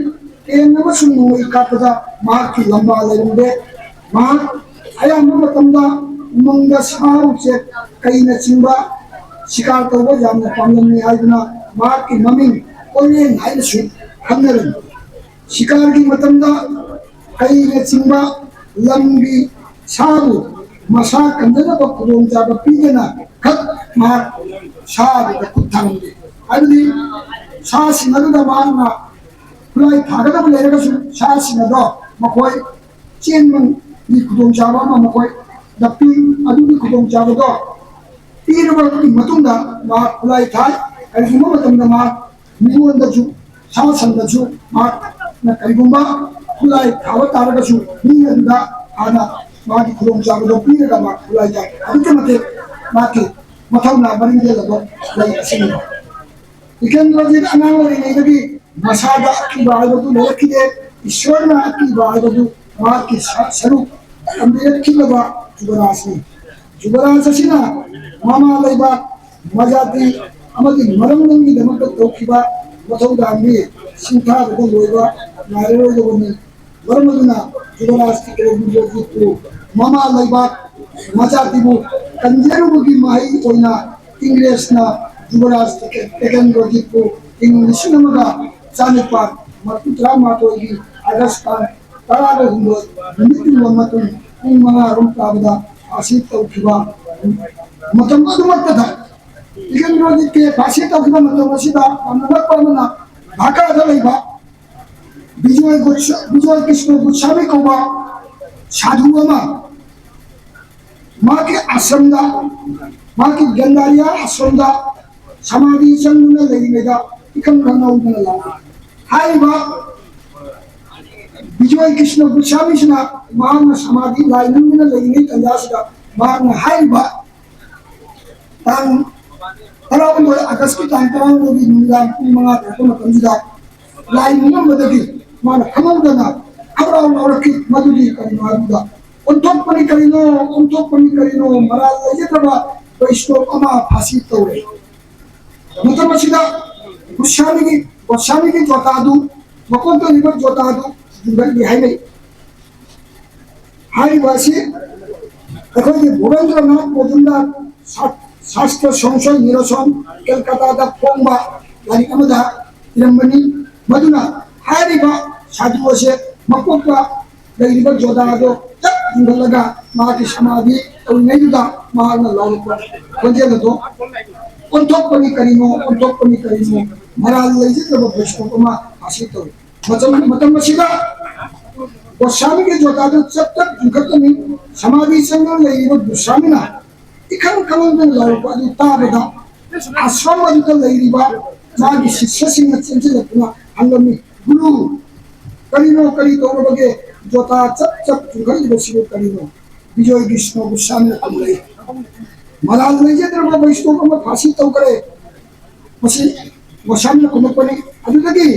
ꯇꯦꯟ ꯑꯃꯁꯨꯡ ꯅꯣꯡꯃꯩ ꯀꯥꯞꯄꯗ ꯃꯍꯥꯛꯀꯤ ꯂꯝꯕꯥ ꯂꯩꯔꯝꯗꯦ꯫ ꯃꯍꯥꯛ ꯑꯌꯥꯝꯕ ꯃꯇꯝꯗ ꯎꯃꯪꯗ ꯁꯥ ꯎꯆꯦꯛ ꯀꯩꯅꯆꯤꯡꯕ ꯁꯤꯀꯥꯔ ꯇꯧꯕ ꯌꯥꯝꯅ ꯄꯥꯝꯂꯝꯃꯤ ꯍꯥꯏꯗꯨꯅ ꯃꯍꯥꯛꯀꯤ ꯃꯃꯤꯡ ꯀꯣꯏꯔꯦꯡ ꯍꯥꯏꯅꯁꯨ ꯈꯪꯅꯔꯝꯃꯤ꯫ ꯁꯤꯀꯥꯔꯒꯤ ꯃꯇꯝꯗ ꯀꯩꯅꯆꯤꯡꯕ ꯂꯝꯒꯤ ꯁꯥꯕꯨ ꯃꯁꯥ ꯀꯟꯖꯅꯕ ꯈꯨꯗꯣꯡꯆꯥꯕ ꯄꯤꯗꯅ ꯈꯛ ꯃꯍꯥꯛ ꯁꯥ ꯑꯗꯨꯗ ꯈꯨꯠ ꯊꯥꯔꯝꯗꯦ꯫ ꯍꯥꯏꯕꯗꯤ ꯁꯥꯁꯤꯡ ꯑꯗꯨꯗ ꯃꯍꯥꯛꯅ ꯈꯨꯠꯂꯥꯏ ꯊꯥꯒꯗꯕ ꯂꯩꯔꯒꯁꯨ ꯁꯥꯁꯤꯡ ꯑꯗꯣ ꯃꯈꯣꯏ ꯆꯦꯟꯕꯒꯤ ꯈꯨꯗꯣꯡꯆꯥꯕ ꯑꯃ ꯃꯈꯣꯏꯗ ꯄꯤ꯫ ꯑꯗꯨꯒꯤ ꯈꯨꯗꯣꯡꯆꯥꯕꯗꯣ ꯄꯤꯔꯕ ꯃꯇꯨꯡꯗ ꯃꯍꯥꯛ ꯈꯨꯠꯂꯥꯏ ꯊꯥꯏ꯫ ꯀꯔꯤꯒꯨꯝꯕ ꯃꯇꯝꯗ ꯃꯍꯥꯛ ꯃꯤꯉꯣꯟꯗꯁꯨ, ꯁꯥ ꯁꯟꯗꯁꯨ ꯃꯍꯥꯛꯅ ꯀꯔꯤꯒꯨꯝꯕ ꯈꯨꯠꯂꯥꯏ ꯊꯥꯕ ꯇꯥꯔꯒꯁꯨ ꯃꯤ ꯑꯗꯨꯗ ꯍꯥꯟꯅ ꯃꯥꯒꯤ ꯈꯨꯗꯣꯡꯆꯥꯕꯗꯣ ꯄꯤꯔꯒ ꯃꯍꯥꯛ ꯈꯨꯠꯂꯥꯏ ꯊꯥꯏ꯫ ꯑꯗꯨꯛꯀꯤ ꯃꯇꯤꯛ ꯃꯍꯥꯛꯀꯤ ꯃꯊꯧꯅꯥ ꯃꯔꯤꯡ ꯂꯦꯜꯂꯕ ꯂꯩ ꯑꯁꯤꯅꯤ꯫ ꯖꯤꯇꯦꯟꯗ꯭ꯔꯖꯤꯠ ꯑꯉꯥꯡ ꯑꯣꯏꯔꯤꯉꯩꯗꯒꯤ ꯃꯁꯥꯗ ꯑꯀꯤꯕ ꯍꯥꯏꯕꯗꯨ ꯂꯩꯔꯛꯈꯤꯗꯦ꯫ ꯏꯁꯣꯔꯅ ꯑꯀꯤꯕ ꯍꯥꯏꯕꯗꯨ ꯃꯍꯥꯛꯀꯤ ꯁ-, ꯁꯔꯨꯛ ꯇꯝꯕꯤꯔꯛꯈꯤꯗꯕ ꯖꯨꯕꯔꯥꯖꯅꯤ꯫ ꯖꯨꯕꯔꯥꯖ ꯑꯁꯤꯅ ꯃꯃꯥ ꯂꯩꯕꯥꯛ, ꯃꯖꯥꯇꯤ ꯑꯃꯗꯤ ꯃꯔꯝꯗꯝꯒꯤꯗꯃꯛꯇ ꯇꯧꯈꯤꯕ ꯃꯊꯧꯗꯥꯡꯗꯤ ꯁꯤꯡꯊꯥꯕꯗ ꯂꯣꯏꯕ ꯅꯥꯏꯔꯔꯣꯏꯗꯕꯅꯤ꯫ ꯃꯔꯝ ꯑꯗꯨꯅ ꯖꯨꯕꯔꯥꯖ ꯇꯦꯀꯦꯟꯗ꯭ꯔꯖꯤꯠꯄꯨ ꯃꯃꯥ ꯂꯩꯕꯥꯛ ꯃꯖꯥꯇꯤꯕꯨ ꯀꯟꯖꯔꯨꯕꯒꯤ ꯃꯍꯩ ꯑꯣꯏꯅ ꯏꯪꯔꯦꯖꯅ ꯖꯨꯕꯔꯥꯖ ꯇꯦꯀꯦꯟꯗ꯭ꯔꯖꯤꯠꯄꯨ ꯏꯪ ꯂꯤꯁꯤꯡ ꯑꯃꯒ ꯆꯥꯅꯤꯄꯥꯟ ꯃꯔꯤꯐꯨ ꯇꯔꯥꯃꯥꯊꯣꯏꯒꯤ ꯑꯥꯒꯁ ꯇꯥꯡ ꯇꯔꯥꯒ ꯍꯨꯝꯗꯣꯏ ꯅꯨꯃꯤꯠ ꯌꯨꯡꯕ ꯃꯇꯨꯡ ꯄꯨꯡ ꯃꯉꯥ ꯔꯣꯝ ꯇꯥꯕꯗ ꯐꯥꯁꯤ ꯇꯧꯈꯤꯕ ꯃꯇꯝ ꯑꯗꯨꯃꯛꯇꯗ ꯇꯦꯀꯦꯟꯗ꯭ꯔꯖꯤꯠꯀꯤ ꯐꯥꯁꯤ ꯇꯧꯈꯤꯕ ꯃꯇꯝ ꯑꯁꯤꯗ ꯌꯥꯝꯅ ꯅꯛꯄ ꯑꯃꯅ ꯙꯥꯀꯥꯗ ꯂꯩꯕ ꯕꯤꯖꯣꯏ ꯒꯣꯁ-, ꯕꯤꯖꯣꯏ ꯀ꯭ꯔꯤꯁꯅ ꯒꯣꯁ꯭ꯋꯥꯃꯤ ꯀꯧꯕ ꯁꯥꯙꯨ ꯑꯃ ꯃꯍꯥꯛꯀꯤ ꯑꯥꯁ꯭ꯔꯝꯗ, ꯃꯍꯥꯛꯀꯤ ꯒꯟꯙꯥꯔꯤꯌꯥ ꯑꯥꯁ꯭ꯔꯝꯗ ꯁꯃꯥꯙꯤ ꯆꯪꯗꯨꯅ ꯂꯩꯔꯤꯉꯩꯗ ꯏꯈꯪ ꯈꯪꯍꯧꯗꯅ ꯂꯥꯛꯏ꯫ ꯍꯥꯏꯔꯤꯕ ꯕꯤꯖꯣꯏ ꯀ꯭ꯔꯤꯁꯅ ꯒꯣꯁ꯭ꯋꯥꯃꯤꯁꯤꯅ ꯃꯍꯥꯛꯅ ꯁꯃꯥꯙꯤ ꯂꯥꯏ ꯅꯤꯡꯗꯨꯅ ꯂꯩꯔꯤꯉꯩ ꯇꯥꯟꯖꯥꯁꯤꯗ ꯃꯍꯥꯛꯅ ꯍꯥꯏꯔꯤꯕ ꯇꯥꯡ ꯇꯔꯥꯍꯨꯝꯗꯣꯏ, ꯑꯥꯒꯁꯀꯤ ꯇꯥꯡ ꯇꯔꯥꯍꯨꯝꯗꯣꯏꯒꯤ ꯅꯨꯃꯤꯗꯥꯡ ꯄꯨꯡ ꯃꯉꯥ ꯇꯥꯔꯛꯄ ꯃꯇꯝꯁꯤꯗ ꯂꯥꯏ ꯅꯤꯡꯉꯝꯕꯗꯒꯤ ꯃꯥꯅ ꯈꯪꯍꯧꯗꯅ ꯍꯔꯥꯎ ꯂꯥꯎꯔꯛꯈꯤ꯫ ꯃꯗꯨꯗꯤ ꯀꯔꯤꯅꯣ ꯍꯥꯏꯕꯗ, "ꯑꯣꯟꯊꯣꯛꯄꯅꯤ ꯀꯔꯤꯅꯣ, ꯑꯣꯟꯊꯣꯛꯄꯅꯤ ꯀꯔꯤꯅꯣ, ꯃꯔꯥꯜ ꯂꯩꯖꯗ꯭ꯔꯕ ꯕꯩꯁꯅꯣꯞ ꯑꯃ ꯐꯥꯁꯤ ꯇꯧꯔꯦ"꯫ ꯃꯇꯝ ꯑꯁꯤꯗ ꯒꯣꯁ꯭ꯋꯥꯃꯤꯒꯤ, ꯒꯣꯁ꯭ꯋꯥꯃꯤꯒꯤ ꯖꯣꯇꯥꯗꯨ, ꯃꯀꯣꯛꯇ ꯂꯩꯕ ꯖꯣꯇꯥꯗꯨ ꯌꯨꯡꯈꯠꯂꯤ ꯍꯥꯏꯅꯩ꯫ ꯍꯥꯏꯔꯤꯕ ꯑꯁꯤ ꯑꯩꯈꯣꯏꯒꯤ ꯚꯨꯕꯦꯟꯗ꯭ꯔꯅꯥꯊ ꯃꯖꯨꯝꯗꯥꯔ ꯁꯥ-, ꯁꯥꯁꯇ꯭ꯔ ꯁꯪꯁꯣꯏ ꯅꯤꯔꯁꯣꯟ ꯀꯦꯜꯀꯇꯥꯗ ꯐꯣꯡꯕ ꯂꯥꯏꯔꯤꯛ ꯑꯃꯗ ꯏꯔꯝꯕꯅꯤ꯫ ꯃꯗꯨꯅ ꯍꯥꯏꯔꯤꯕ ꯁꯥꯗꯨ ꯑꯁꯦ ꯃꯀꯣꯛꯇ ꯂꯩꯔꯤꯕ ꯖꯣꯗꯥꯗꯣ ꯆꯞ ꯌꯨꯡꯈꯠꯂꯒ ꯃꯍꯥꯛꯀꯤ ꯁꯃꯥꯙꯤ ꯇꯧꯔꯤꯉꯩꯗꯨꯗ ꯃꯍꯥꯛꯅ ꯂꯥꯎꯔꯛꯄ ꯈꯣꯟꯖꯦꯜ ꯑꯗꯣ, "ꯑꯣꯟꯊꯣꯛꯄꯅꯤ ꯀꯔꯤꯅꯣ, ꯑꯣꯟꯊꯣꯛꯄꯅꯤ ꯀꯔꯤꯅꯣ, ꯃꯔꯥꯜ ꯂꯩꯖꯗꯕ ꯕꯩꯁꯅꯕ ꯑꯃ ꯐꯥꯁꯤ ꯇꯧꯏ"꯫ ꯃꯇꯝ, ꯃꯇꯝ ꯑꯁꯤꯗ ꯒꯣꯁ꯭ꯋꯥꯃꯤꯒꯤ ꯖꯣꯗꯥꯗꯨ ꯆꯞ ꯆꯞ ꯌꯨꯡꯈꯠꯂꯝꯃꯤ꯫ ꯁꯃꯥꯙꯤ ꯆꯪꯗꯨꯅ ꯂꯩꯔꯤꯕ ꯒꯣꯁ꯭ꯋꯥꯃꯤꯅ ꯏꯈꯪ ꯈꯪꯍꯧꯗꯅ ꯂꯥꯎꯔꯛꯄ ꯑꯗꯨ ꯇꯥꯕꯗ, ꯑꯥꯁ꯭ꯔꯝ ꯑꯗꯨꯗ ꯂꯩꯔꯤꯕ ꯃꯥꯒꯤ ꯁꯤꯁ꯭ꯌꯁꯤꯡꯅ ꯆꯦꯟꯁꯤꯜꯂꯛꯇꯨꯅ ꯍꯪꯂꯝꯃꯤ, "ꯒꯨꯔꯨ, ꯀꯔꯤꯅꯣ, ꯀꯔꯤ ꯇꯧꯔꯕꯒꯦ? ꯖꯣꯗꯥ ꯆꯞ ꯆꯞ ꯆꯨꯡꯈꯠꯂꯤꯕꯁꯤꯕꯨ ꯀꯔꯤꯅꯣ?" ꯕꯤꯖꯣꯏ ꯀ꯭ꯔꯤꯁꯅ ꯒꯣꯁ꯭ꯋꯥꯃꯤꯅ ꯈꯨꯝꯂꯛꯏ, "ꯃꯔꯥꯜ ꯂꯩꯖꯗ꯭ꯔꯕ ꯕꯩꯁꯅꯕ ꯑꯃ ꯐꯥꯁꯤ ꯇꯧꯈ꯭ꯔꯦ"꯫ ꯃꯁꯤ ꯒꯣꯁ꯭ꯋꯥꯃꯤꯅ ꯈꯨꯝꯂꯛꯄꯅꯤ꯫ ꯑꯗꯨꯗꯒꯤ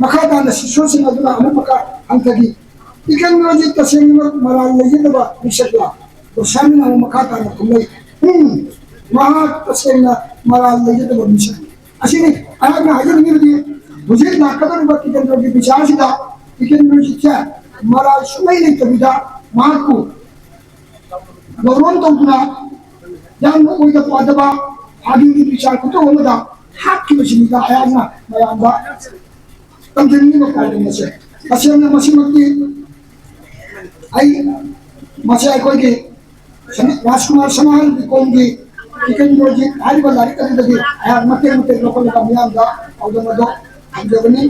ꯃꯈꯥ ꯇꯥꯅ ꯁꯤꯁ꯭ꯌꯁꯤꯡ ꯑꯗꯨꯅ ꯑꯃꯨꯛ ꯃꯈꯥ ꯍꯟꯊꯈꯤ꯫ ꯇꯤꯀꯦꯟꯗ꯭ꯔꯖꯤꯠ ꯇꯁꯦꯡꯅꯃꯛ ꯃꯔꯥꯜ ꯂꯩꯖꯗꯕ ꯃꯤꯁꯛꯂꯥ? ꯒꯣꯁ꯭ꯋꯥꯃꯤꯅ ꯑꯃꯨꯛ ꯃꯈꯥ ꯇꯥꯅ ꯈꯨꯝꯂꯛꯏ, "ꯎꯝ, ꯃꯍꯥꯛ ꯇꯁꯦꯡꯅ ꯃꯔꯥꯜ ꯂꯩꯖꯗꯕ ꯃꯤꯁꯛꯅꯤ"꯫ ꯑꯁꯤꯅꯤ ꯑꯩꯍꯥꯛꯅ ꯍꯥꯏꯖꯅꯤꯡꯉꯤꯕꯗꯤ, ꯍꯧꯖꯤꯛ ꯂꯥꯛꯀꯗꯧꯔꯤꯕ ꯇꯤꯀꯦꯟꯗ꯭ꯔꯒꯤ ꯕꯤꯆꯥꯔꯁꯤꯗ ꯇꯤꯀꯦꯟꯗ꯭ꯔꯖꯤꯠꯁꯦ ꯃꯔꯥꯜ ꯁꯨꯡꯂꯩ ꯂꯩꯇꯕꯤꯗ ꯃꯍꯥꯛꯄꯨ ꯒꯧꯔꯣꯟ ꯇꯧꯗꯨꯅ ꯌꯥꯝꯅ ꯑꯣꯏꯗ ꯄꯥꯗꯕ ꯐꯥꯒꯤꯒꯤ ꯕꯤꯆꯥꯔ ꯈꯨꯇꯧ ꯑꯃꯗ ꯍꯥꯠꯈꯤꯕꯁꯤꯅꯤꯗ ꯑꯩꯍꯥꯛꯅ ꯃꯌꯥꯝꯗ ꯇꯝꯖꯅꯤꯡꯉꯤꯕ ꯄꯥꯎꯗꯝ ꯑꯁꯦ꯫ ꯇꯁꯦꯡꯅ ꯃꯁꯤꯃꯛꯇꯤ ꯑꯩ, ꯃꯁꯤ ꯑꯩꯈꯣꯏꯒꯤ ꯁꯅꯥ-, ꯔꯥꯖꯀꯨꯃꯥꯔ ꯁꯅꯥꯍꯜ ꯕꯤꯀꯣꯝꯒꯤ ꯇꯤꯀꯦꯟꯗ꯭ꯔꯖꯤꯠ ꯍꯥꯏꯔꯤꯕ ꯂꯥꯏꯔꯤꯛ ꯑꯗꯨꯗꯒꯤ ꯑꯩꯍꯥꯛ ꯃꯇꯦꯛ ꯃꯇꯦꯛ ꯂꯧꯈꯠꯂꯒ ꯃꯤꯌꯥꯝꯗ ꯄꯥꯎꯗꯝ ꯑꯗꯣ ꯊꯝꯖꯕꯅꯤ꯫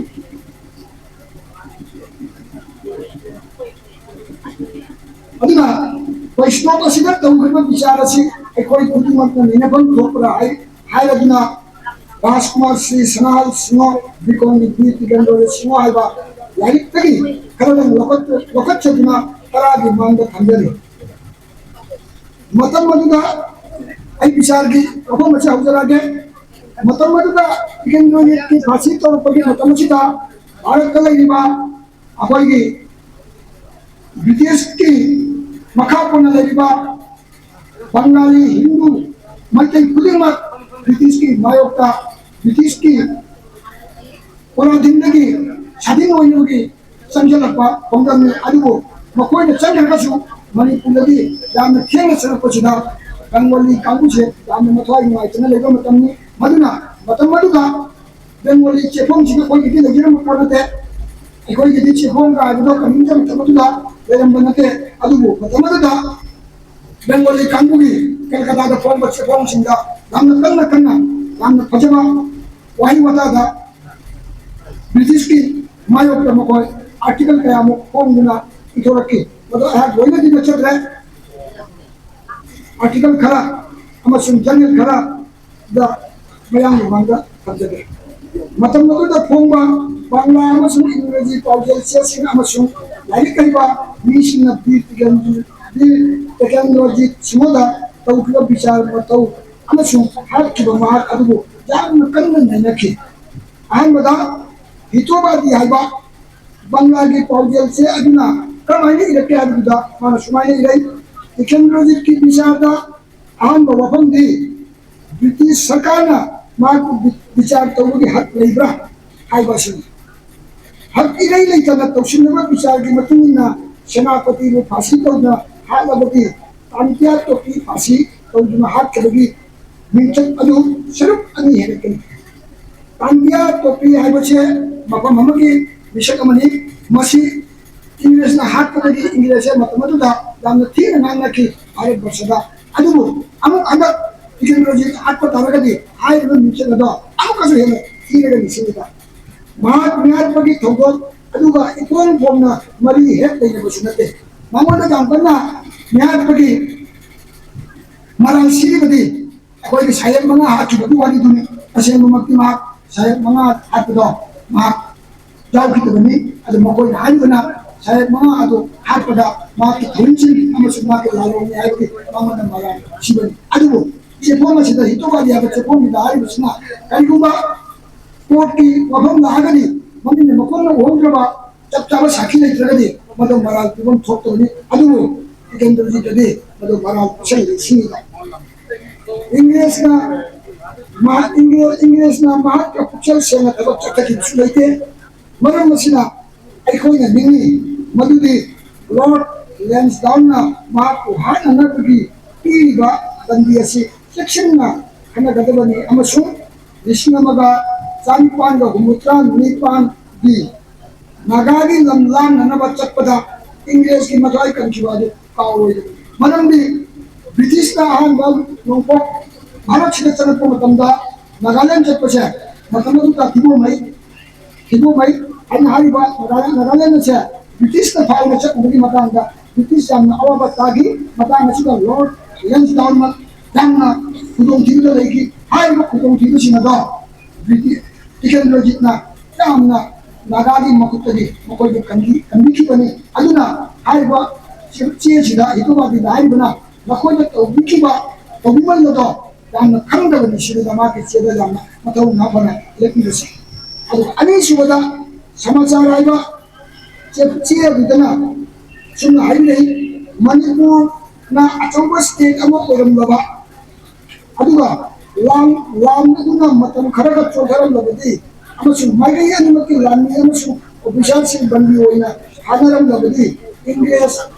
ꯑꯗꯨꯅ ꯕꯩꯁꯅꯣꯞ ꯑꯁꯤꯗ ꯇꯧꯈ꯭ꯔꯤꯕ ꯕꯤꯆꯥꯔ ꯑꯁꯤ ꯑꯩꯈꯣꯏ ꯈꯨꯗꯤꯡꯃꯛꯅ ꯅꯩꯅꯐꯝ ꯊꯣꯛꯄ꯭ꯔꯥ ꯍꯥꯏ-, ꯍꯥꯏꯔꯗꯨꯅ ꯔꯥꯖꯀꯨꯃꯥꯔ ꯁ꯭ꯔꯤ ꯁꯅꯥꯍꯜ ꯁꯤꯡꯍ ꯕꯤꯀꯣꯝꯒꯤ ꯕꯤꯔ ꯇꯤꯀꯦꯟꯗ꯭ꯔ ꯁꯤꯡꯍ ꯍꯥꯏꯕ ꯂꯥꯏꯔꯤꯛꯇꯒꯤ ꯈꯔꯗꯪ ꯂꯧꯈꯠ-, ꯂꯧꯈꯠꯆꯗꯨꯅ ꯇꯔꯥꯒꯤ ꯃꯥꯡꯗ ꯊꯝꯖꯔꯤ꯫ ꯃꯇꯝ ꯑꯗꯨꯗ ꯑꯩ ꯕꯤꯆꯥꯔꯒꯤ ꯋꯥꯐꯝ ꯑꯁꯤ ꯍꯧꯖꯔꯛꯑꯒꯦ꯫ ꯃꯇꯝ ꯑꯗꯨꯗ ꯇꯤꯀꯦꯟꯗ꯭ꯔꯖꯤꯠꯀꯤ ꯐꯥꯁꯤ ꯇꯧꯔꯛꯄꯒꯤ ꯃꯇꯝ ꯑꯁꯤꯗ ꯚꯥꯔꯠꯇ ꯂꯩꯔꯤꯕ ꯑꯩꯈꯣꯏꯒꯤ ꯕ꯭ꯔꯤꯇꯤꯁꯀꯤ ꯃꯈꯥ ꯄꯣꯟꯅ ꯂꯩꯔꯤꯕ ꯕꯪꯒꯥꯂꯤ, ꯍꯤꯟꯗꯨ, ꯃꯩꯇꯩ ꯈꯨꯗꯤꯡꯃꯛ ꯕ꯭ꯔꯤꯇꯤꯁꯀꯤ ꯃꯥꯌꯣꯛꯇ, ꯕ꯭ꯔꯤꯇꯤꯁꯀꯤ ꯄꯔꯥꯙꯤꯟꯗꯒꯤ ꯁꯥꯗꯤꯟ ꯑꯣꯏꯅꯕꯒꯤ ꯆꯪꯁꯤꯜꯂꯛꯄ ꯈꯣꯡꯖꯪꯅꯤ꯫ ꯑꯗꯨꯕꯨ ꯃꯈꯣꯏꯅ ꯆꯪꯈ꯭ꯔꯒꯁꯨ ꯃꯅꯤꯄꯨꯔꯗꯗꯤ ꯌꯥꯝꯅ ꯊꯦꯡꯅ ꯆꯪꯂꯛꯄꯁꯤꯗ ꯕꯦꯡꯒꯣꯂꯤ ꯀꯥꯡꯕꯨꯁꯦ ꯌꯥꯝꯅ ꯃꯊ꯭ꯋꯥꯏ ꯅꯨꯡꯉꯥꯏꯇꯅ ꯂꯩꯕ ꯃꯇꯝꯅꯤ꯫ ꯃꯗꯨꯅ ꯃꯇꯝ ꯑꯗꯨꯗ ꯕꯦꯡꯒꯣꯂꯤ ꯆꯦꯐꯣꯡꯁꯤꯗꯤ ꯑꯩꯈꯣꯏꯒꯤꯗꯤ ꯂꯩꯖꯔꯝꯕ ꯄꯣꯠ ꯅꯠꯇꯦ꯫ ꯑꯩꯈꯣꯏꯒꯤꯗꯤ ꯆꯦꯐꯣꯡꯒ ꯍꯥꯏꯕꯗꯣ ꯀꯔꯤꯝꯇ ꯃꯇꯝ ꯑꯗꯨꯗ ꯂꯩꯔꯝꯕ ꯅꯠꯇꯦ꯫ ꯑꯗꯨꯕꯨ ꯃꯇꯝ ꯑꯗꯨꯗ ꯕꯦꯡꯒꯣꯂꯤ ꯀꯥꯡꯕꯨꯒꯤ ꯀꯜꯀꯇꯥꯗ ꯐꯣꯡꯕ ꯆꯦꯐꯣꯡꯁꯤꯡꯗ ꯌꯥꯝꯅ ꯀꯟꯅ ꯀꯟꯅ, ꯌꯥꯝꯅ ꯐꯖꯕ ꯋꯥꯍꯩ ꯋꯥꯇꯥꯗ ꯕ꯭ꯔꯤꯇꯤꯁꯀꯤ ꯃꯥꯌꯣꯛꯇ ꯃꯈꯣꯏ ꯑꯥꯔꯇꯤꯀꯜ ꯀꯌꯥꯃꯨꯛ ꯐꯣꯡꯗꯨꯅ ꯏꯊꯣꯔꯛꯈꯤ꯫ ꯃꯗꯨ ꯑꯩꯍꯥꯛ ꯂꯣꯏꯅꯗꯤ ꯅꯠꯆꯗ꯭ꯔꯦ꯫ ꯑꯥꯔꯇꯤꯀꯜ ꯈꯔ ꯑꯃꯁꯨꯡ ꯖꯔꯅꯦꯜ ꯈꯔꯗ ꯃꯌꯥꯝꯒꯤ ꯃꯃꯥꯡꯗ ꯊꯝꯖꯒꯦ꯫ ꯃꯇꯝ ꯑꯗꯨꯗ ꯐꯣꯡꯕ ꯕꯪꯂꯥ ꯑꯃꯁꯨꯡ ꯏꯪꯒ꯭ꯔꯦꯖꯤ ꯄꯥꯎꯖꯦꯜ ꯆꯦꯁꯤꯡ ꯑꯃꯁꯨꯡ ꯂꯥꯏꯔꯤꯛ ꯍꯩꯕ ꯃꯤꯁꯤꯡꯅ ꯕꯤꯔ ꯇꯤꯀꯦꯟꯗ꯭ꯔ-, ꯕꯤꯔ ꯇꯤꯀꯦꯟꯗ꯭ꯔꯖꯤꯠ ꯁꯤꯡꯍꯗ ꯇꯧꯈꯤꯕ ꯕꯤꯆꯥꯔ ꯃꯇꯧ ꯑꯃꯁꯨꯡ ꯍꯥꯠꯈꯤꯕ ꯃꯍꯥꯛ ꯑꯗꯨꯕꯨ ꯌꯥꯝꯅ ꯀꯟꯅ ꯅꯩꯅꯈꯤ꯫ ꯑꯍꯥꯟꯕꯗ ꯍꯤꯇꯣꯕꯥꯗꯤ ꯍꯥꯏꯕ ꯕꯪꯂꯥꯒꯤ ꯄꯥꯎꯖꯦꯜ ꯆꯦ ꯑꯗꯨꯅ ꯀꯔꯝꯍꯥꯏꯅ ꯏꯔꯛꯀꯦ ꯍꯥꯏꯕꯗꯨꯗ ꯃꯥꯅ ꯁꯨꯃꯥꯏꯅ ꯏꯔꯩ, ꯇꯤꯀꯦꯟꯗ꯭ꯔꯖꯤꯠꯀꯤ ꯕꯤꯆꯥꯔꯗ ꯑꯍꯥꯟꯕ ꯋꯥꯐꯝꯗꯤ ꯕ꯭ꯔꯤꯇꯤꯁ ꯁꯔꯀꯥꯔꯅ ꯃꯍꯥꯛꯄꯨ ꯕꯤ-, ꯕꯤꯆꯥꯔ ꯇꯧꯕꯒꯤ ꯍꯛ ꯂꯩꯕ꯭ꯔꯥ ꯍꯥꯏꯕ ꯑꯁꯤꯅꯤ꯫ ꯍꯛ ꯏꯔꯩ ꯂꯩꯇꯅ ꯇꯧꯁꯤꯟꯅꯕ ꯕꯤꯆꯥꯔꯒꯤ ꯃꯇꯨꯡ ꯏꯟꯅ ꯁꯦꯅꯥꯄꯇꯤꯕꯨ ꯐꯥꯁꯤ ꯇꯧꯗꯨꯅ ꯍꯥꯠꯂꯕꯗꯤ ꯇꯥꯟꯇꯤꯌꯥ ꯇꯣꯄꯤ ꯐꯥꯁꯤ ꯇꯧꯗꯨꯅ ꯍꯥꯠꯈꯤꯕꯒꯤ ꯃꯤꯡꯆꯠ ꯑꯗꯨ ꯁꯔꯨꯛ ꯑꯅꯤ ꯍꯦꯟꯒꯠꯀꯅꯤ꯫ ꯇꯥꯟꯇꯤꯌꯥ ꯇꯣꯄꯤ ꯍꯥꯏꯕꯁꯦ ꯃꯐꯝ ꯑꯃꯒꯤ ꯃꯤꯁꯛ ꯑꯃꯅꯤ꯫ ꯃꯁꯤ ꯏꯪꯔꯦꯖꯅ ꯍꯥꯠꯄꯗꯒꯤ ꯏꯪꯔꯦꯖꯁꯦ ꯃꯇꯝ ꯑꯗꯨꯗ ꯌꯥꯝꯅ ꯊꯤꯅ ꯉꯥꯡꯅꯈꯤ ꯚꯥꯔꯠ ꯕꯔꯁꯗ꯫ ꯑꯗꯨꯕꯨ ꯑꯃꯨꯛ ꯍꯟꯗꯛ ꯇꯤꯀꯦꯟꯗ꯭ꯔꯖꯤꯠ ꯍꯥꯠꯄ ꯇꯥꯔꯒꯗꯤ ꯍꯥꯏꯔꯤꯕ ꯃꯤꯡꯆꯠ ꯑꯗꯣ ꯑꯃꯨꯛꯀꯁꯨ ꯍꯦꯟꯅ ꯊꯤꯔꯒ ꯅꯤꯡꯁꯤꯡꯉꯤꯕ꯫ ꯃꯍꯥꯛ ꯃꯤꯍꯥꯠꯄꯒꯤ ꯊꯧꯗꯣꯛ ꯑꯗꯨꯒ ꯏꯄꯣꯝ ꯄꯣꯝꯅ ꯃꯔꯤ ꯍꯦꯛ ꯂꯩꯅꯕꯁꯨ ꯅꯠꯇꯦ꯫ ꯃꯉꯣꯟꯗ ꯌꯥꯝ ꯀꯟꯅ ꯃꯤꯍꯥꯠꯄꯒꯤ ꯃꯔꯥꯜ ꯁꯤꯔꯤꯕꯗꯤ ꯑꯩꯈꯣꯏꯒꯤ ꯁꯥꯍꯦꯕ ꯃꯉꯥ ꯍꯥꯠꯈꯤꯕꯒꯤ ꯋꯥꯔꯤꯗꯨꯅꯤ꯫ ꯑꯁꯦꯡꯕꯃꯛꯇꯤ ꯃꯍꯥꯛ ꯁꯥꯍꯦꯕ ꯃꯉꯥ ꯍꯥꯠꯄꯗꯣ ꯃꯍꯥꯛ ꯌꯥꯎꯈꯤꯗꯕꯅꯤ꯫ ꯑꯗꯨ ꯃꯈꯣꯏꯅ ꯍꯥꯏꯔꯤꯕꯅ ꯁꯥꯍꯦꯕ ꯃꯉꯥ ꯑꯗꯨ ꯍꯥꯠꯄꯗ ꯃꯍꯥꯛꯀꯤ ꯊꯧꯔꯤꯁꯤꯡ ꯑꯃꯁꯨꯡ ꯃꯍꯥꯛꯀꯤ ꯂꯥꯜꯍꯧꯃꯤ ꯍꯥꯏꯕꯒꯤ ꯃꯉꯣꯟꯗ ꯃꯔꯥꯜ ꯁꯤꯕꯅꯤ꯫ ꯑꯗꯨꯕꯨ ꯆꯦꯐꯣꯡ ꯑꯁꯤꯗ ꯍꯤꯇꯣꯕꯥꯗꯤ ꯍꯥꯏꯕ ꯆꯦꯐꯣꯡꯁꯤꯗ ꯍꯥꯏꯔꯤꯕꯁꯤꯅ ꯀꯔꯤꯒꯨꯝꯕ ꯀꯣꯔꯠꯀꯤ ꯋꯥꯐꯝ ꯂꯥꯛꯑꯒꯗꯤ ꯃꯃꯤꯡꯅ ꯃꯈꯣꯡꯅ ꯎꯍꯧꯗ꯭ꯔꯕ ꯆꯞ ꯆꯥꯕ ꯁꯥꯈꯤ ꯂꯩꯇ꯭ꯔꯒꯗꯤ ꯃꯗꯨ ꯃꯔꯥꯜ ꯄꯤꯐꯝ ꯊꯣꯛꯇꯕꯅꯤ꯫ ꯑꯗꯨꯕꯨ ꯇꯤꯀꯦꯟꯗ꯭ꯔꯖꯤꯠꯇꯗꯤ ꯃꯗꯨ ꯃꯔꯥꯜ ꯄꯤꯁꯜꯂꯤ ꯁꯤꯅꯤꯗ꯫ ꯏꯪꯔꯦꯖꯅ ꯃꯍꯥꯛ, ꯏꯪꯔꯦ-, ꯏꯪꯔꯦꯖꯅ ꯃꯍꯥꯛꯀ ꯄꯨꯛꯆꯦꯜ ꯁꯦꯡꯅ ꯊꯕꯛ ꯆꯠꯊꯈꯤꯕꯁꯨ ꯂꯩꯇꯦ꯫ ꯃꯔꯝ ꯑꯁꯤꯅ ꯑꯩꯈꯣꯏꯅ ꯅꯤꯡꯏ ꯃꯗꯨꯗꯤ ꯂꯣꯔꯗ ꯂꯦꯟꯁꯗꯥꯎꯟꯅ ꯃꯍꯥꯛꯄꯨ ꯍꯥꯠꯅꯅꯕꯒꯤ ꯄꯤꯔꯤꯕ ꯕꯟꯗꯤ ꯑꯁꯤ ꯆꯦꯛꯁꯤꯟꯅ ꯈꯟꯅꯒꯗꯕꯅꯤ ꯑꯃꯁꯨꯡ ꯂꯤꯁꯤꯡ ꯑꯃꯒ ꯆꯥꯅꯤꯄꯥꯟꯒ ꯍꯨꯝꯐꯨꯇꯔꯥ ꯅꯤꯄꯥꯟꯒꯤ ꯅꯥꯒꯥꯒꯤ ꯂꯝ ꯂꯥꯟꯅꯅꯕ ꯆꯠꯄꯗ ꯏꯪꯔꯦꯖꯀꯤ ꯃꯊ꯭ꯋꯥꯏ ꯀꯟꯈꯤꯕ ꯑꯗꯨ ꯀꯥꯎꯔꯣꯏꯗꯕꯅꯤ꯫ ꯃꯔꯝꯗꯤ ꯕ꯭ꯔꯤꯇꯤꯁꯅ ꯑꯍꯥꯟꯕ ꯅꯣꯡꯄꯣꯛ ꯚꯥꯔꯠꯁꯤꯗ ꯆꯪꯉꯛꯄ ꯃꯇꯝꯗ ꯅꯥꯒꯥꯂꯦꯟ ꯆꯠꯄꯁꯦ ꯃꯇꯝ ꯑꯗꯨꯗ ꯊꯤꯕꯣꯡꯃꯩ, ꯊꯤꯕꯣꯡꯃꯩ ꯍꯥꯏꯅ ꯍꯥꯏꯔꯤꯕ ꯅꯥꯒꯥꯂꯦꯟ, ꯅꯥꯒꯥꯂꯦꯟ ꯑꯁꯦ ꯕ꯭ꯔꯤꯇꯤꯁꯅ ꯐꯥꯎꯅ ꯆꯠꯂꯨꯕꯒꯤ ꯃꯇꯥꯡꯗ ꯕ꯭ꯔꯤꯇꯤꯁ ꯌꯥꯝꯅ ꯑꯋꯥꯕ ꯇꯥꯈꯤ꯫ ꯃꯇꯥꯡ ꯑꯁꯤꯗ ꯂꯣꯔꯗ ꯂꯦꯟꯁꯗꯥꯎꯟꯅ ꯌꯥꯝꯅ ꯈꯨꯗꯣꯡꯊꯤꯕꯗ ꯂꯩꯈꯤ꯫ ꯍꯥꯏꯔꯤꯕ ꯈꯨꯗꯣꯡꯊꯤꯕꯁꯤꯡ ꯑꯗꯣ ꯕ꯭ꯔꯤꯇꯤꯁ ꯇꯤꯀꯦꯟꯗ꯭ꯔꯖꯤꯠꯅ ꯌꯥꯝꯅ ꯅꯥꯒꯥꯒꯤ ꯃꯈꯨꯠꯇꯒꯤ ꯃꯈꯣꯏꯕꯨ ꯀꯟꯕꯤ-, ꯀꯟꯕꯤꯈꯤꯕꯅꯤ꯫ ꯑꯗꯨꯅ ꯍꯥꯏꯔꯤꯕ ꯆꯦ-, ꯆꯦꯁꯤꯗ ꯍꯤꯇꯣꯕꯥꯗꯤꯗ ꯍꯥꯏꯔꯤꯕꯅ ꯃꯈꯣꯏꯅ ꯇꯧꯕꯤꯈꯤꯕ, ꯇꯧꯕꯤꯃꯜ ꯑꯗꯣ ꯌꯥꯝꯅ ꯈꯪꯗꯕꯅꯤ꯫ ꯁꯤꯗ ꯃꯥꯒꯤ ꯆꯦꯗ ꯌꯥꯝꯅ ꯃꯊꯧ ꯃꯉꯥ ꯐꯅ ꯏꯔꯛꯄꯤꯕꯁꯦ꯫ ꯑꯗꯨꯒ ꯑꯅꯤꯁꯨꯕꯗ ꯁꯃꯥꯆꯥꯔ ꯍꯥꯏꯕ ꯆꯦ-, ꯆꯦ ꯑꯗꯨꯗꯅ ꯁꯨꯝꯅ ꯍꯥꯏꯕꯤꯔꯛꯏ, ꯃꯅꯤꯄꯨꯔꯅ ꯑꯆꯧꯕ state ꯑꯃ ꯑꯣꯏꯔꯝꯂꯕ, ꯑꯗꯨꯒ ꯂꯥꯟ, ꯂꯥꯟ ꯑꯗꯨꯅ ꯃꯇꯝ ꯈꯔꯒ ꯆꯣꯟꯊꯔꯝꯂꯕꯗꯤ ꯑꯃꯁꯨꯡ ꯃꯥꯏꯀꯩ ꯑꯅꯤꯃꯛꯀꯤ ꯂꯥꯟꯃꯤ ꯑꯃꯁꯨꯡ officerꯁꯤꯡ ꯕꯟꯗꯤ ꯑꯣꯏꯅ ꯊꯥꯅꯔꯝꯂꯕꯗꯤ ꯏꯪꯔꯦꯖ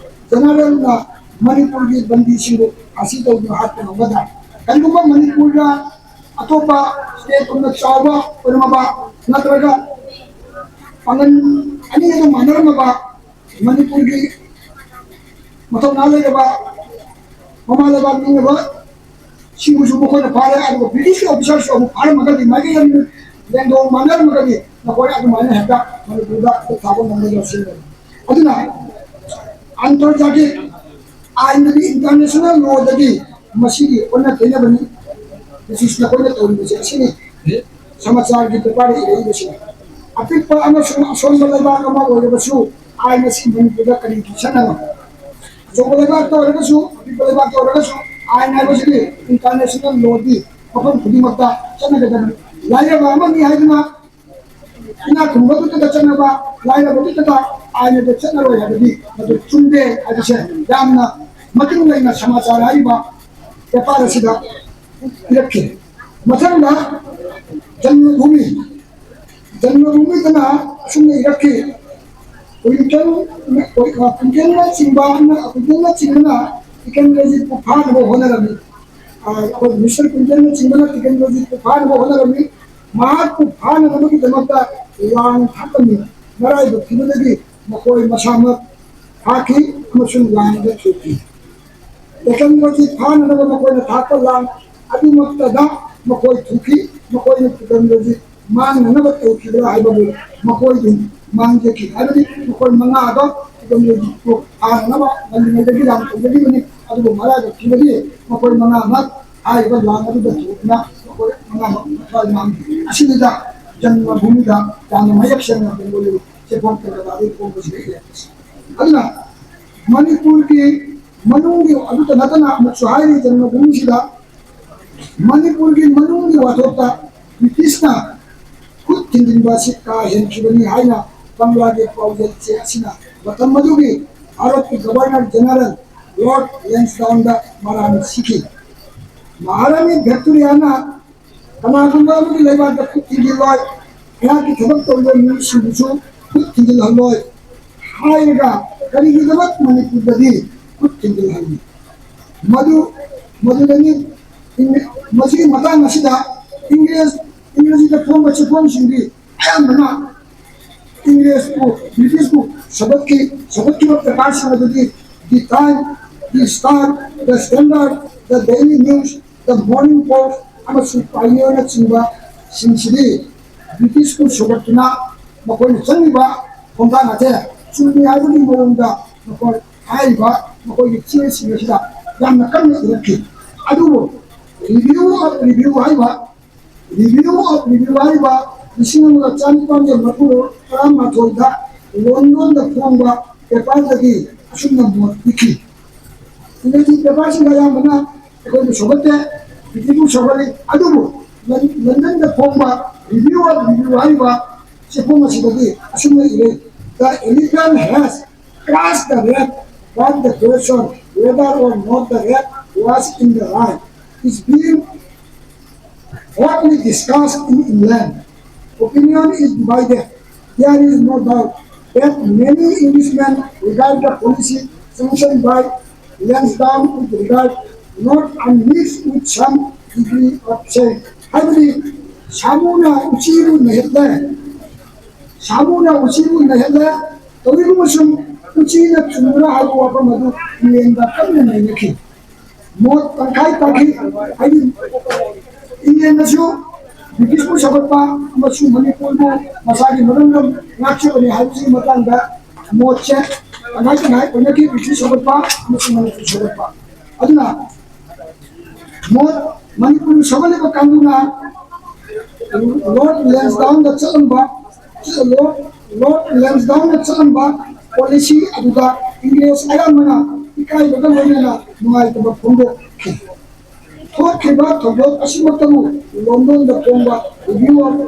generalꯅ ꯃꯅꯤꯄꯨꯔꯒꯤ ꯕꯟꯗꯤꯁꯤꯡꯕꯨ ꯐꯥꯁꯤ ꯇꯧꯗꯨꯅ ꯍꯥꯠꯄ ꯉꯝꯒꯗ꯭ꯔꯥ? ꯀꯔꯤꯒꯨꯝꯕ ꯃꯅꯤꯄꯨꯔꯗ ꯑꯇꯣꯞꯄ stateꯀꯨꯝꯅ ꯆꯥꯎꯕ ꯑꯣꯏꯔꯝꯃꯕ ꯅꯠꯇ꯭ꯔꯒ ꯄꯥꯡꯒꯜ ꯑꯅꯤ ꯑꯗꯨ ꯃꯥꯟꯅꯔꯝꯃꯕ ꯃꯅꯤꯄꯨꯔꯒꯤ ꯃꯊꯧꯅꯥ ꯂꯩꯔꯕ ꯃꯃꯥ ꯂꯩꯕꯥꯛ ꯅꯤꯡꯉꯕ ꯁꯤꯡꯕꯨꯁꯨ ꯃꯈꯣꯏꯅ ꯐꯥꯔꯦ, ꯑꯗꯨꯒ ꯕ꯭ꯔꯤꯇꯤꯁꯀꯤ officerꯁꯨ ꯑꯃꯨꯛ ꯐꯥꯔꯝꯃꯒꯗꯤ, ꯃꯥꯏꯀꯩ ꯑꯅꯤ ꯂꯦꯡꯗꯣꯡ ꯃꯥꯟꯅꯔꯝꯃꯒꯗꯤ ꯃꯈꯣꯏ ꯑꯗꯨꯃꯥꯏꯅ ꯍꯦꯛꯇ ꯃꯅꯤꯄꯨꯔꯗ ꯈꯨꯠ ꯊꯥꯕ ꯉꯝꯒꯗ꯭ꯔꯥ ꯁꯤꯅꯤ꯫ ꯑꯗꯨꯅ ꯑꯟꯇꯔꯖꯥꯇꯤꯛ ꯑꯥꯏꯟꯗꯗꯤ, international lawꯗꯗꯤ ꯃꯁꯤꯒꯤ ꯑꯣꯟꯅ ꯇꯩꯅꯕꯅꯤ꯫ ꯃꯁꯤ ꯅꯈꯣꯏꯅ ꯇꯧꯔꯤꯕꯁꯦ ꯑꯁꯤꯅꯤ꯫ ꯁꯃꯥꯆꯥꯔꯒꯤ paperꯗ ꯏꯔꯛꯏꯕꯁꯤꯅꯤ꯫ ꯑꯄꯤꯛꯄ ꯑꯃꯁꯨꯡ ꯑꯁꯣꯟꯕ ꯂꯩꯕꯥꯛ ꯑꯃ ꯑꯣꯏꯔꯕꯁꯨ ꯑꯥꯏꯟ ꯑꯁꯤ ꯃꯅꯤꯄꯨꯔꯗ ꯀꯔꯤꯒꯤ ꯆꯠꯅꯕ? ꯑꯆꯧꯕ ꯂꯩꯕꯥꯛꯇ ꯑꯣꯏꯔꯒꯁꯨ, ꯑꯄꯤꯛꯄ ꯂꯩꯕꯥꯛꯇ ꯑꯣꯏꯔꯒꯁꯨ, ꯑꯥꯏꯟ ꯍꯥꯏꯕꯁꯤꯗꯤ international lawꯗꯤ ꯃꯐꯝ ꯈꯨꯗꯤꯡꯃꯛꯇ ꯆꯠꯅꯒꯗꯕꯅꯤ꯫ ꯂꯥꯏꯔꯕ ꯑꯃꯅꯤ ꯍꯥꯏꯗꯨꯅ ꯏꯅꯥꯛ ꯈꯨꯟꯕꯗꯨꯗ ꯆꯠꯅꯕ, ꯂꯥꯏꯔꯕꯗꯨꯗ ꯑꯥꯏꯟꯗ ꯆꯠꯅꯔꯣꯏ ꯍꯥꯏꯕꯗꯤ ꯃꯗꯨ ꯆꯨꯝꯗꯦ ꯍꯥꯏꯕꯁꯦ ꯌꯥꯝꯅ ꯃꯇꯤꯡ ꯂꯩꯅ ꯁꯃꯥꯆꯥꯔ ꯍꯥꯏꯔꯤꯕ paper ꯑꯁꯤꯗ ꯄꯤꯔꯛꯈꯤ꯫ ꯃꯊꯪꯗ ꯖꯟꯃꯚꯨꯃꯤ, ꯖꯟꯃꯚꯨꯃꯤꯗꯅ ꯑꯁꯨꯝꯅ ꯏꯔꯛꯈꯤ, ꯀꯨꯏꯟꯇꯟ, ꯀꯨꯏꯟꯇꯟꯅꯆꯤꯡꯕ, ꯀꯨꯏꯟꯇꯟꯅꯆꯤꯡꯕꯅ ꯇꯤꯀꯦꯟꯗ꯭ꯔꯖꯤꯠꯄꯨ ꯐꯥꯅꯕ ꯍꯣꯠꯅꯔꯝꯃꯤ꯫ ꯑꯩꯈꯣꯏ ꯃꯤꯁꯇꯔ ꯀꯨꯟꯖꯟꯅꯆꯤꯡꯕꯅ ꯇꯤꯀꯦꯟꯗ꯭ꯔꯖꯤꯠꯄꯨ ꯐꯥꯅꯕ ꯍꯣꯠꯅꯔꯝꯃꯤ꯫ ꯃꯍꯥꯛꯄꯨ ꯐꯥꯅꯅꯕꯒꯤꯗꯃꯛꯇ ꯂꯥꯡ ꯊꯥꯛꯂꯝꯃꯤ꯫ ꯃꯔꯥꯏꯕꯛ ꯊꯤꯕꯗꯒꯤ ꯃꯈꯣꯏ ꯃꯁꯥꯃꯛ ꯐꯥꯈꯤ ꯑꯃꯁꯨꯡ ꯂꯥꯡꯗ ꯊꯣꯛꯈꯤ꯫ ꯇꯤꯀꯦꯟꯗ꯭ꯔꯖꯤꯠ ꯐꯥꯅꯅꯕ ꯃꯈꯣꯏꯅ ꯊꯥꯛꯄ ꯂꯥꯡ ꯑꯗꯨꯃꯛꯇꯗ ꯃꯈꯣꯏ ꯊꯨꯈꯤ꯫ ꯃꯈꯣꯏꯅ ꯇꯤꯀꯦꯟꯗ꯭ꯔꯖꯤꯠ ꯃꯥꯡꯅꯅꯕ ꯇꯧꯈꯤꯕ꯭ꯔꯥ ꯍꯥꯏꯕꯕꯨ ꯃꯈꯣꯏꯗꯨ ꯃꯥꯡꯖꯈꯤ꯫ ꯍꯥꯏꯕꯗꯤ ꯃꯈꯣꯏ ꯃꯉꯥꯗꯣ ꯇꯤꯀꯦꯟꯗ꯭ꯔꯖꯤꯠꯄꯨ ꯐꯥꯅꯅꯕ ꯉꯜꯂꯤꯉꯩꯗꯒꯤ ꯂꯥꯡ ꯇꯧꯖꯈꯤꯕꯅꯤ꯫ ꯑꯗꯨꯕꯨ ꯃꯔꯥꯏꯕꯛ ꯊꯤꯕꯗꯤ ꯃꯈꯣꯏ ꯃꯉꯥꯃꯛ ꯍꯥꯏꯔꯤꯕ ꯂꯥꯡ ꯑꯗꯨꯗ ꯊꯣꯛꯇꯨꯅ ꯃꯈꯣꯏ ꯃꯉꯥꯃꯛ ꯃꯊ꯭ꯋꯥꯏ ꯃꯥꯡꯈꯤ꯫ ꯑꯁꯤꯅꯤꯗ ꯖꯟꯃꯚꯨꯃꯤꯗ ꯌꯥꯝꯅ ꯃꯌꯦꯛ ꯁꯦꯡꯅ ꯕꯦꯡꯒꯣꯂꯤ ꯆꯦꯐꯣꯡ ꯀꯦꯟꯗ꯭ꯔꯗ ꯐꯣꯡꯕꯁꯤꯗ ꯏꯔꯦ꯫ ꯑꯗꯨꯅ ꯃꯅꯤꯄꯨꯔꯒꯤ ꯃꯅꯨꯡꯒꯤ ꯑꯗꯨꯇ ꯅꯠꯇꯅ ꯑꯃꯨꯛꯁꯨ ꯍꯥꯏꯔꯤ, ꯖꯟꯃꯚꯨꯃꯤꯁꯤꯗ ꯃꯅꯤꯄꯨꯔꯒꯤ ꯃꯅꯨꯡꯒꯤ ꯋꯥꯊꯣꯛꯇ ꯕ꯭ꯔꯤꯇꯤꯁꯅ ꯈꯨꯠ ꯊꯤꯟꯖꯤꯟꯕ ꯑꯁꯤ ꯀꯥ ꯍꯦꯟꯈꯤꯕꯅꯤ ꯍꯥꯏꯅ ꯀꯪꯂꯥꯒꯤ ꯄꯥꯎꯖꯦꯜ ꯆꯦ ꯑꯁꯤꯅ ꯃꯇꯝ ꯑꯗꯨꯒꯤ ꯚꯥꯔꯠꯀꯤ ꯒꯚꯔꯅꯔ ꯖꯦꯅꯔꯦꯜ ꯂꯣꯔꯗ ꯂꯦꯟꯁꯗꯥꯎꯟꯗ ꯃꯔꯥꯜ ꯁꯤꯈꯤ꯫ ꯃꯍꯥꯔꯥꯅꯤ ꯚꯤꯛꯇꯣꯔꯤꯌꯥꯅ ꯀꯅꯥꯒꯨꯝꯕ ꯑꯃꯒꯤ ꯂꯩꯕꯥꯛꯇ ꯈꯨꯠ ꯊꯤꯟꯖꯤꯜꯂꯣꯏ, ꯑꯩꯍꯥꯛꯀꯤ ꯊꯕꯛ ꯇꯧꯔꯤꯕ ꯃꯤꯑꯣꯏꯁꯤꯡꯕꯨꯁꯨ ꯈꯨꯠ ꯊꯤꯟꯖꯤꯜꯍꯜꯂꯣꯏ ꯍꯥꯏꯔꯒ ꯀꯔꯤꯒꯤꯗꯃꯛ ꯃꯅꯤꯄꯨꯔꯗꯗꯤ ꯈꯨꯠ ꯊꯤꯟꯖꯤꯜꯍꯜꯂꯤ? ꯃꯗꯨ ꯃꯗꯨꯗꯅꯤ ꯏꯪ- ꯃꯁꯤꯒꯤ ꯃꯇꯥꯡ ꯑꯁꯤꯗ ꯏꯪꯔꯦꯖ ꯏꯪꯔꯦꯖꯤꯗ ꯐꯣꯡꯕ ꯆꯦꯐꯣꯡꯁꯤꯡꯗꯤ ꯑꯌꯥꯝꯕꯅ ꯏꯪꯔꯦꯖꯄꯨ ꯕ꯭ꯔꯤꯇꯤꯁꯄꯨ ꯁꯧꯒꯠꯈꯤ꯫ ꯁꯧꯒꯠꯈꯤꯕ ꯄꯦꯄꯔꯁꯤꯡ ꯑꯗꯨꯗꯤ The Time, The Star, The Standard, The Daily News, The Morning Post ꯑꯃꯁꯨꯡ Pioneer ꯅꯆꯤꯡꯕ ꯁꯤꯡꯁꯤꯗꯤ ꯕ꯭ꯔꯤꯇꯤꯁꯄꯨ ꯁꯧꯒꯠꯇꯨꯅ ꯃꯈꯣꯏꯅ ꯆꯪꯂꯤꯕ ꯈꯣꯡꯊꯥꯡ ꯑꯁꯦ ꯆꯨꯝꯃꯤ ꯍꯥꯏꯕꯒꯤ ꯃꯑꯣꯡꯗ ꯃꯈꯣꯏ ꯍꯥꯏꯔꯤꯕ ꯃꯈꯣꯏꯒꯤ ꯆꯦꯁꯤꯡ ꯑꯁꯤꯗ ꯌꯥꯝꯅ ꯀꯟꯅ ꯏꯔꯛꯈꯤ꯫ ꯑꯗꯨꯕꯨ Review of Review ꯍꯥꯏꯕ Review of Review ꯍꯥꯏꯔꯤꯕ ꯂꯤꯁꯤꯡ ꯑꯃꯒ ꯆꯥꯅꯤꯄꯥꯟꯒ ꯃꯔꯤꯐꯨ ꯇꯔꯥꯃꯥꯊꯣꯏꯗ ꯂꯣꯟꯗꯣꯟꯗ ꯐꯣꯡꯕ ꯄꯦꯄꯔꯗꯒꯤ ꯑꯁꯨꯝꯅ ꯃꯣꯠ ꯄꯤꯈꯤ꯫ ꯏꯪꯔꯦꯖꯤ ꯄꯦꯄꯔꯁꯤꯡꯗ ꯑꯌꯥꯝꯕꯅ ꯑꯩꯈꯣꯏꯕꯨ ꯁꯧꯒꯠꯇꯦ, ꯕ꯭ꯔꯤꯇꯤꯁꯄꯨ ꯁꯧꯒꯠꯂꯤ꯫ ꯑꯗꯨꯕꯨ ꯂꯟ- ꯂꯟꯗꯟꯗ ꯐꯣꯡꯕ Review of Review ꯍꯥꯏꯔꯤꯕ ꯆꯦꯐꯣꯡ ꯑꯁꯤꯗꯗꯤ ꯑꯁꯨꯝꯅ ꯏꯔꯦ, "The Elephant has crossed the rat, but the question whether or not the rat was in the right is being hotly discussed in England. Opinion is divided. There is no doubt that many Englishmen regard the policy sanctioned by Lansdowne with regard not unmixed with some degree of shame. ꯍꯥꯏꯕꯗꯤ ꯁꯥꯃꯨꯅ ꯎꯆꯤꯕꯨ ꯅꯩꯍꯠꯂꯦ, ꯁꯥꯃꯨꯅ ꯎꯆꯤꯕꯨ ꯅꯩꯍꯠꯂꯦ, ꯇꯧꯏꯒꯨꯝꯕꯁꯨꯡ ꯎꯆꯤꯅ ꯆꯨꯝꯕ꯭ꯔꯥ ꯍꯥꯏꯕ ꯋꯥꯐꯝ ꯑꯗꯨ England ꯀꯟꯅ ꯅꯩꯅꯈꯤ꯫ ꯃꯣꯠ ꯇꯪꯈꯥꯏ ꯇꯥꯈꯤ꯫ ꯍꯥꯏꯗꯤ ꯏꯪꯂꯦꯟꯗꯁꯨ ꯕ꯭ꯔꯤꯇꯤꯁꯄꯨ ꯁꯧꯒꯠꯄ ꯑꯃꯁꯨꯡ ꯃꯅꯤꯄꯨꯔꯕꯨ ꯃꯁꯥꯒꯤ ꯃꯔꯝꯗꯝ ꯉꯥꯛꯆꯕꯅꯤ ꯍꯥꯏꯕꯁꯤꯒꯤ ꯃꯇꯥꯡꯗ ꯃꯣꯠꯁꯦ ꯇꯪꯈꯥꯏ ꯇꯪꯈꯥꯏ ꯑꯣꯏꯅꯈꯤ꯫ ꯕ꯭ꯔꯤꯇꯤꯁ ꯁꯧꯒꯠꯄ ꯑꯃꯁꯨꯡ ꯃꯅꯤꯄꯨꯔ ꯁꯧꯒꯠꯄ꯫ ꯑꯗꯨꯅ ꯃꯣꯠ ꯃꯅꯤꯄꯨꯔ ꯁꯧꯒꯠꯂꯤꯕ ꯀꯥꯡꯕꯨꯅ ꯂꯣꯔꯗ ꯂꯦꯟꯁꯗꯥꯎꯟꯗ ꯆꯠꯂꯝꯕ, ꯂꯣꯔꯗ, ꯂꯣꯔꯗ ꯂꯦꯟꯁꯗꯥꯎꯟꯗ ꯆꯠꯂꯝꯕ ꯄꯣꯂꯤꯁꯤ ꯑꯗꯨꯗ ꯏꯪꯔꯦꯖ ꯑꯌꯥꯝꯕꯅ ꯏꯀꯥꯏꯕꯒ ꯂꯣꯏꯅꯅ ꯅꯨꯡꯉꯥꯏꯇꯕ ꯐꯣꯡꯗꯣꯛꯈꯤ꯫ ꯊꯣꯛꯈꯤꯕ ꯊꯧꯗꯣꯛ ꯑꯁꯤꯃꯛꯇꯕꯨ ꯂꯣꯟꯗꯣꯟꯗ ꯐꯣꯡꯕ ꯔꯤꯚꯤꯌꯨ ꯑꯣꯐ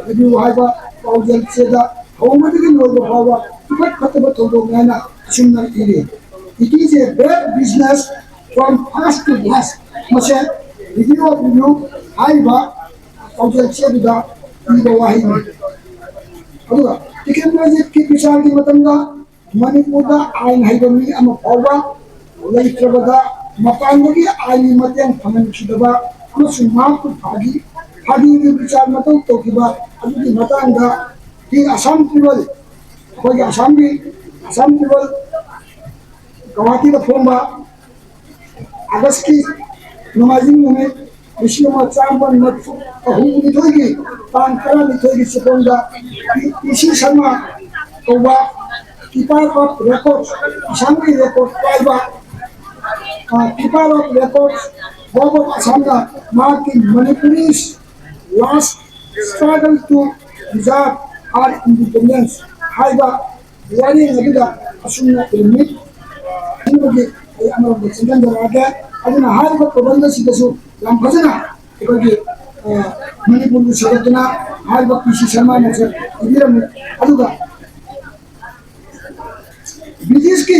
ꯔꯤꯚꯤꯌꯨ ꯍꯥꯏꯕ ꯄꯥꯎꯖꯦꯜ ꯆꯦꯗ ꯍꯧꯕꯗꯒꯤ ꯂꯣꯏꯕ ꯐꯥꯎꯕ ꯏꯐꯠ ꯐꯠꯇꯕ ꯊꯧꯗꯣꯛꯅꯤ ꯍꯥꯏꯅ ꯑꯁꯨꯝꯅ ꯏꯔꯤ: "It is a bad business from first to last"꯫ ꯃꯁꯦ ꯔꯤꯚꯤꯌꯨ ꯑꯣꯐ ꯔꯤꯚꯤꯌꯨ ꯍꯥꯏꯔꯤꯕ ꯄꯥꯎꯖꯦꯜ ꯆꯦ ꯑꯗꯨꯗ ꯄꯤꯕ ꯋꯥꯍꯩꯅꯤ꯫ ꯑꯗꯨꯒ ꯇꯤꯀꯦꯟꯗ꯭ꯔꯖꯤꯠꯀꯤ ꯕꯤꯆꯥꯔꯒꯤ ꯃꯇꯝꯗ ꯃꯅꯤꯄꯨꯔꯗ ꯑꯥꯏꯟ ꯍꯩꯕ ꯃꯤ ꯑꯃ ꯐꯥꯎꯕ ꯂꯩꯇ꯭ꯔꯕꯗ ꯃꯄꯥꯟꯗꯒꯤ ꯑꯥꯏꯟꯒꯤ ꯃꯇꯦꯡ ꯐꯪꯍꯟꯈꯤꯗꯕ ꯑꯃꯁꯨꯡ ꯃꯍꯥꯛꯄꯨ ꯐꯥꯒꯤ, ꯐꯥꯒꯤꯒꯤ ꯕꯤꯆꯥꯔ ꯃꯇꯧ ꯇꯧꯈꯤꯕ ꯑꯗꯨꯒꯤ ꯃꯇꯥꯡꯗ ꯗꯤ ꯑꯁꯥꯝ ꯇ꯭ꯔꯤꯕꯜ, ꯑꯩꯈꯣꯏꯒꯤ ꯑꯁꯥꯝꯒꯤ, ꯑꯁꯥꯝ ꯇ꯭ꯔꯤꯕꯜ ꯒꯧꯍꯥꯇꯤꯗ ꯐꯣꯡꯕ ꯑꯥꯒꯁꯀꯤ ꯅꯣꯡꯃꯥꯏꯖꯤꯡ ꯅꯨꯃꯤꯠ ꯂꯤꯁꯤꯡ ꯑꯃ ꯆꯥꯃꯥꯄꯟ ꯃꯔꯤꯐꯨ ꯍꯨꯝꯅꯤꯊꯣꯏꯒꯤ ꯇꯥꯡ ꯇꯔꯥꯅꯤꯊꯣꯏꯒꯤ ꯆꯦꯐꯣꯡꯗ ꯄꯤ ꯁꯤ ꯁꯔꯃ ꯀꯧꯕ keeper of records, ꯑꯁꯥꯝꯒꯤ ꯔꯦꯀꯣꯔꯗ ꯄꯥꯏꯕ, uh, keeper of records, board of ꯑꯁꯥꯝꯅ ꯃꯍꯥꯛꯀꯤ Manipuri's Last Struggle to Preserve Our Independence ꯍꯥꯏꯕ ꯋꯥꯔꯦꯡ ꯑꯗꯨꯗ ꯑꯁꯨꯝꯅ ꯏꯔꯝꯃꯤ꯫ ꯑꯗꯨꯒꯤ ꯑꯩ ꯑꯃꯔꯣꯝꯗ ꯆꯪꯁꯤꯟꯖꯔꯛꯑꯒꯦ꯫ ꯑꯗꯨꯅ ꯍꯥꯏꯔꯤꯕ ꯄ꯭ꯔꯕꯟꯙ ꯑꯁꯤꯗꯁꯨ ꯌꯥꯝ ꯐꯖꯅ ꯑꯩꯈꯣꯏꯒꯤ, ꯑ, ꯃꯅꯤꯄꯨꯔꯒꯤ ꯁꯧꯒꯠꯇꯨꯅ ꯍꯥꯏꯔꯤꯕ ꯄꯤ ꯁꯤ ꯁꯔꯃꯅꯁꯨ ꯏꯕꯤꯔꯝꯃꯤ꯫ ꯑꯗꯨꯒ ꯕ꯭ꯔꯤꯇꯤꯁꯀꯤ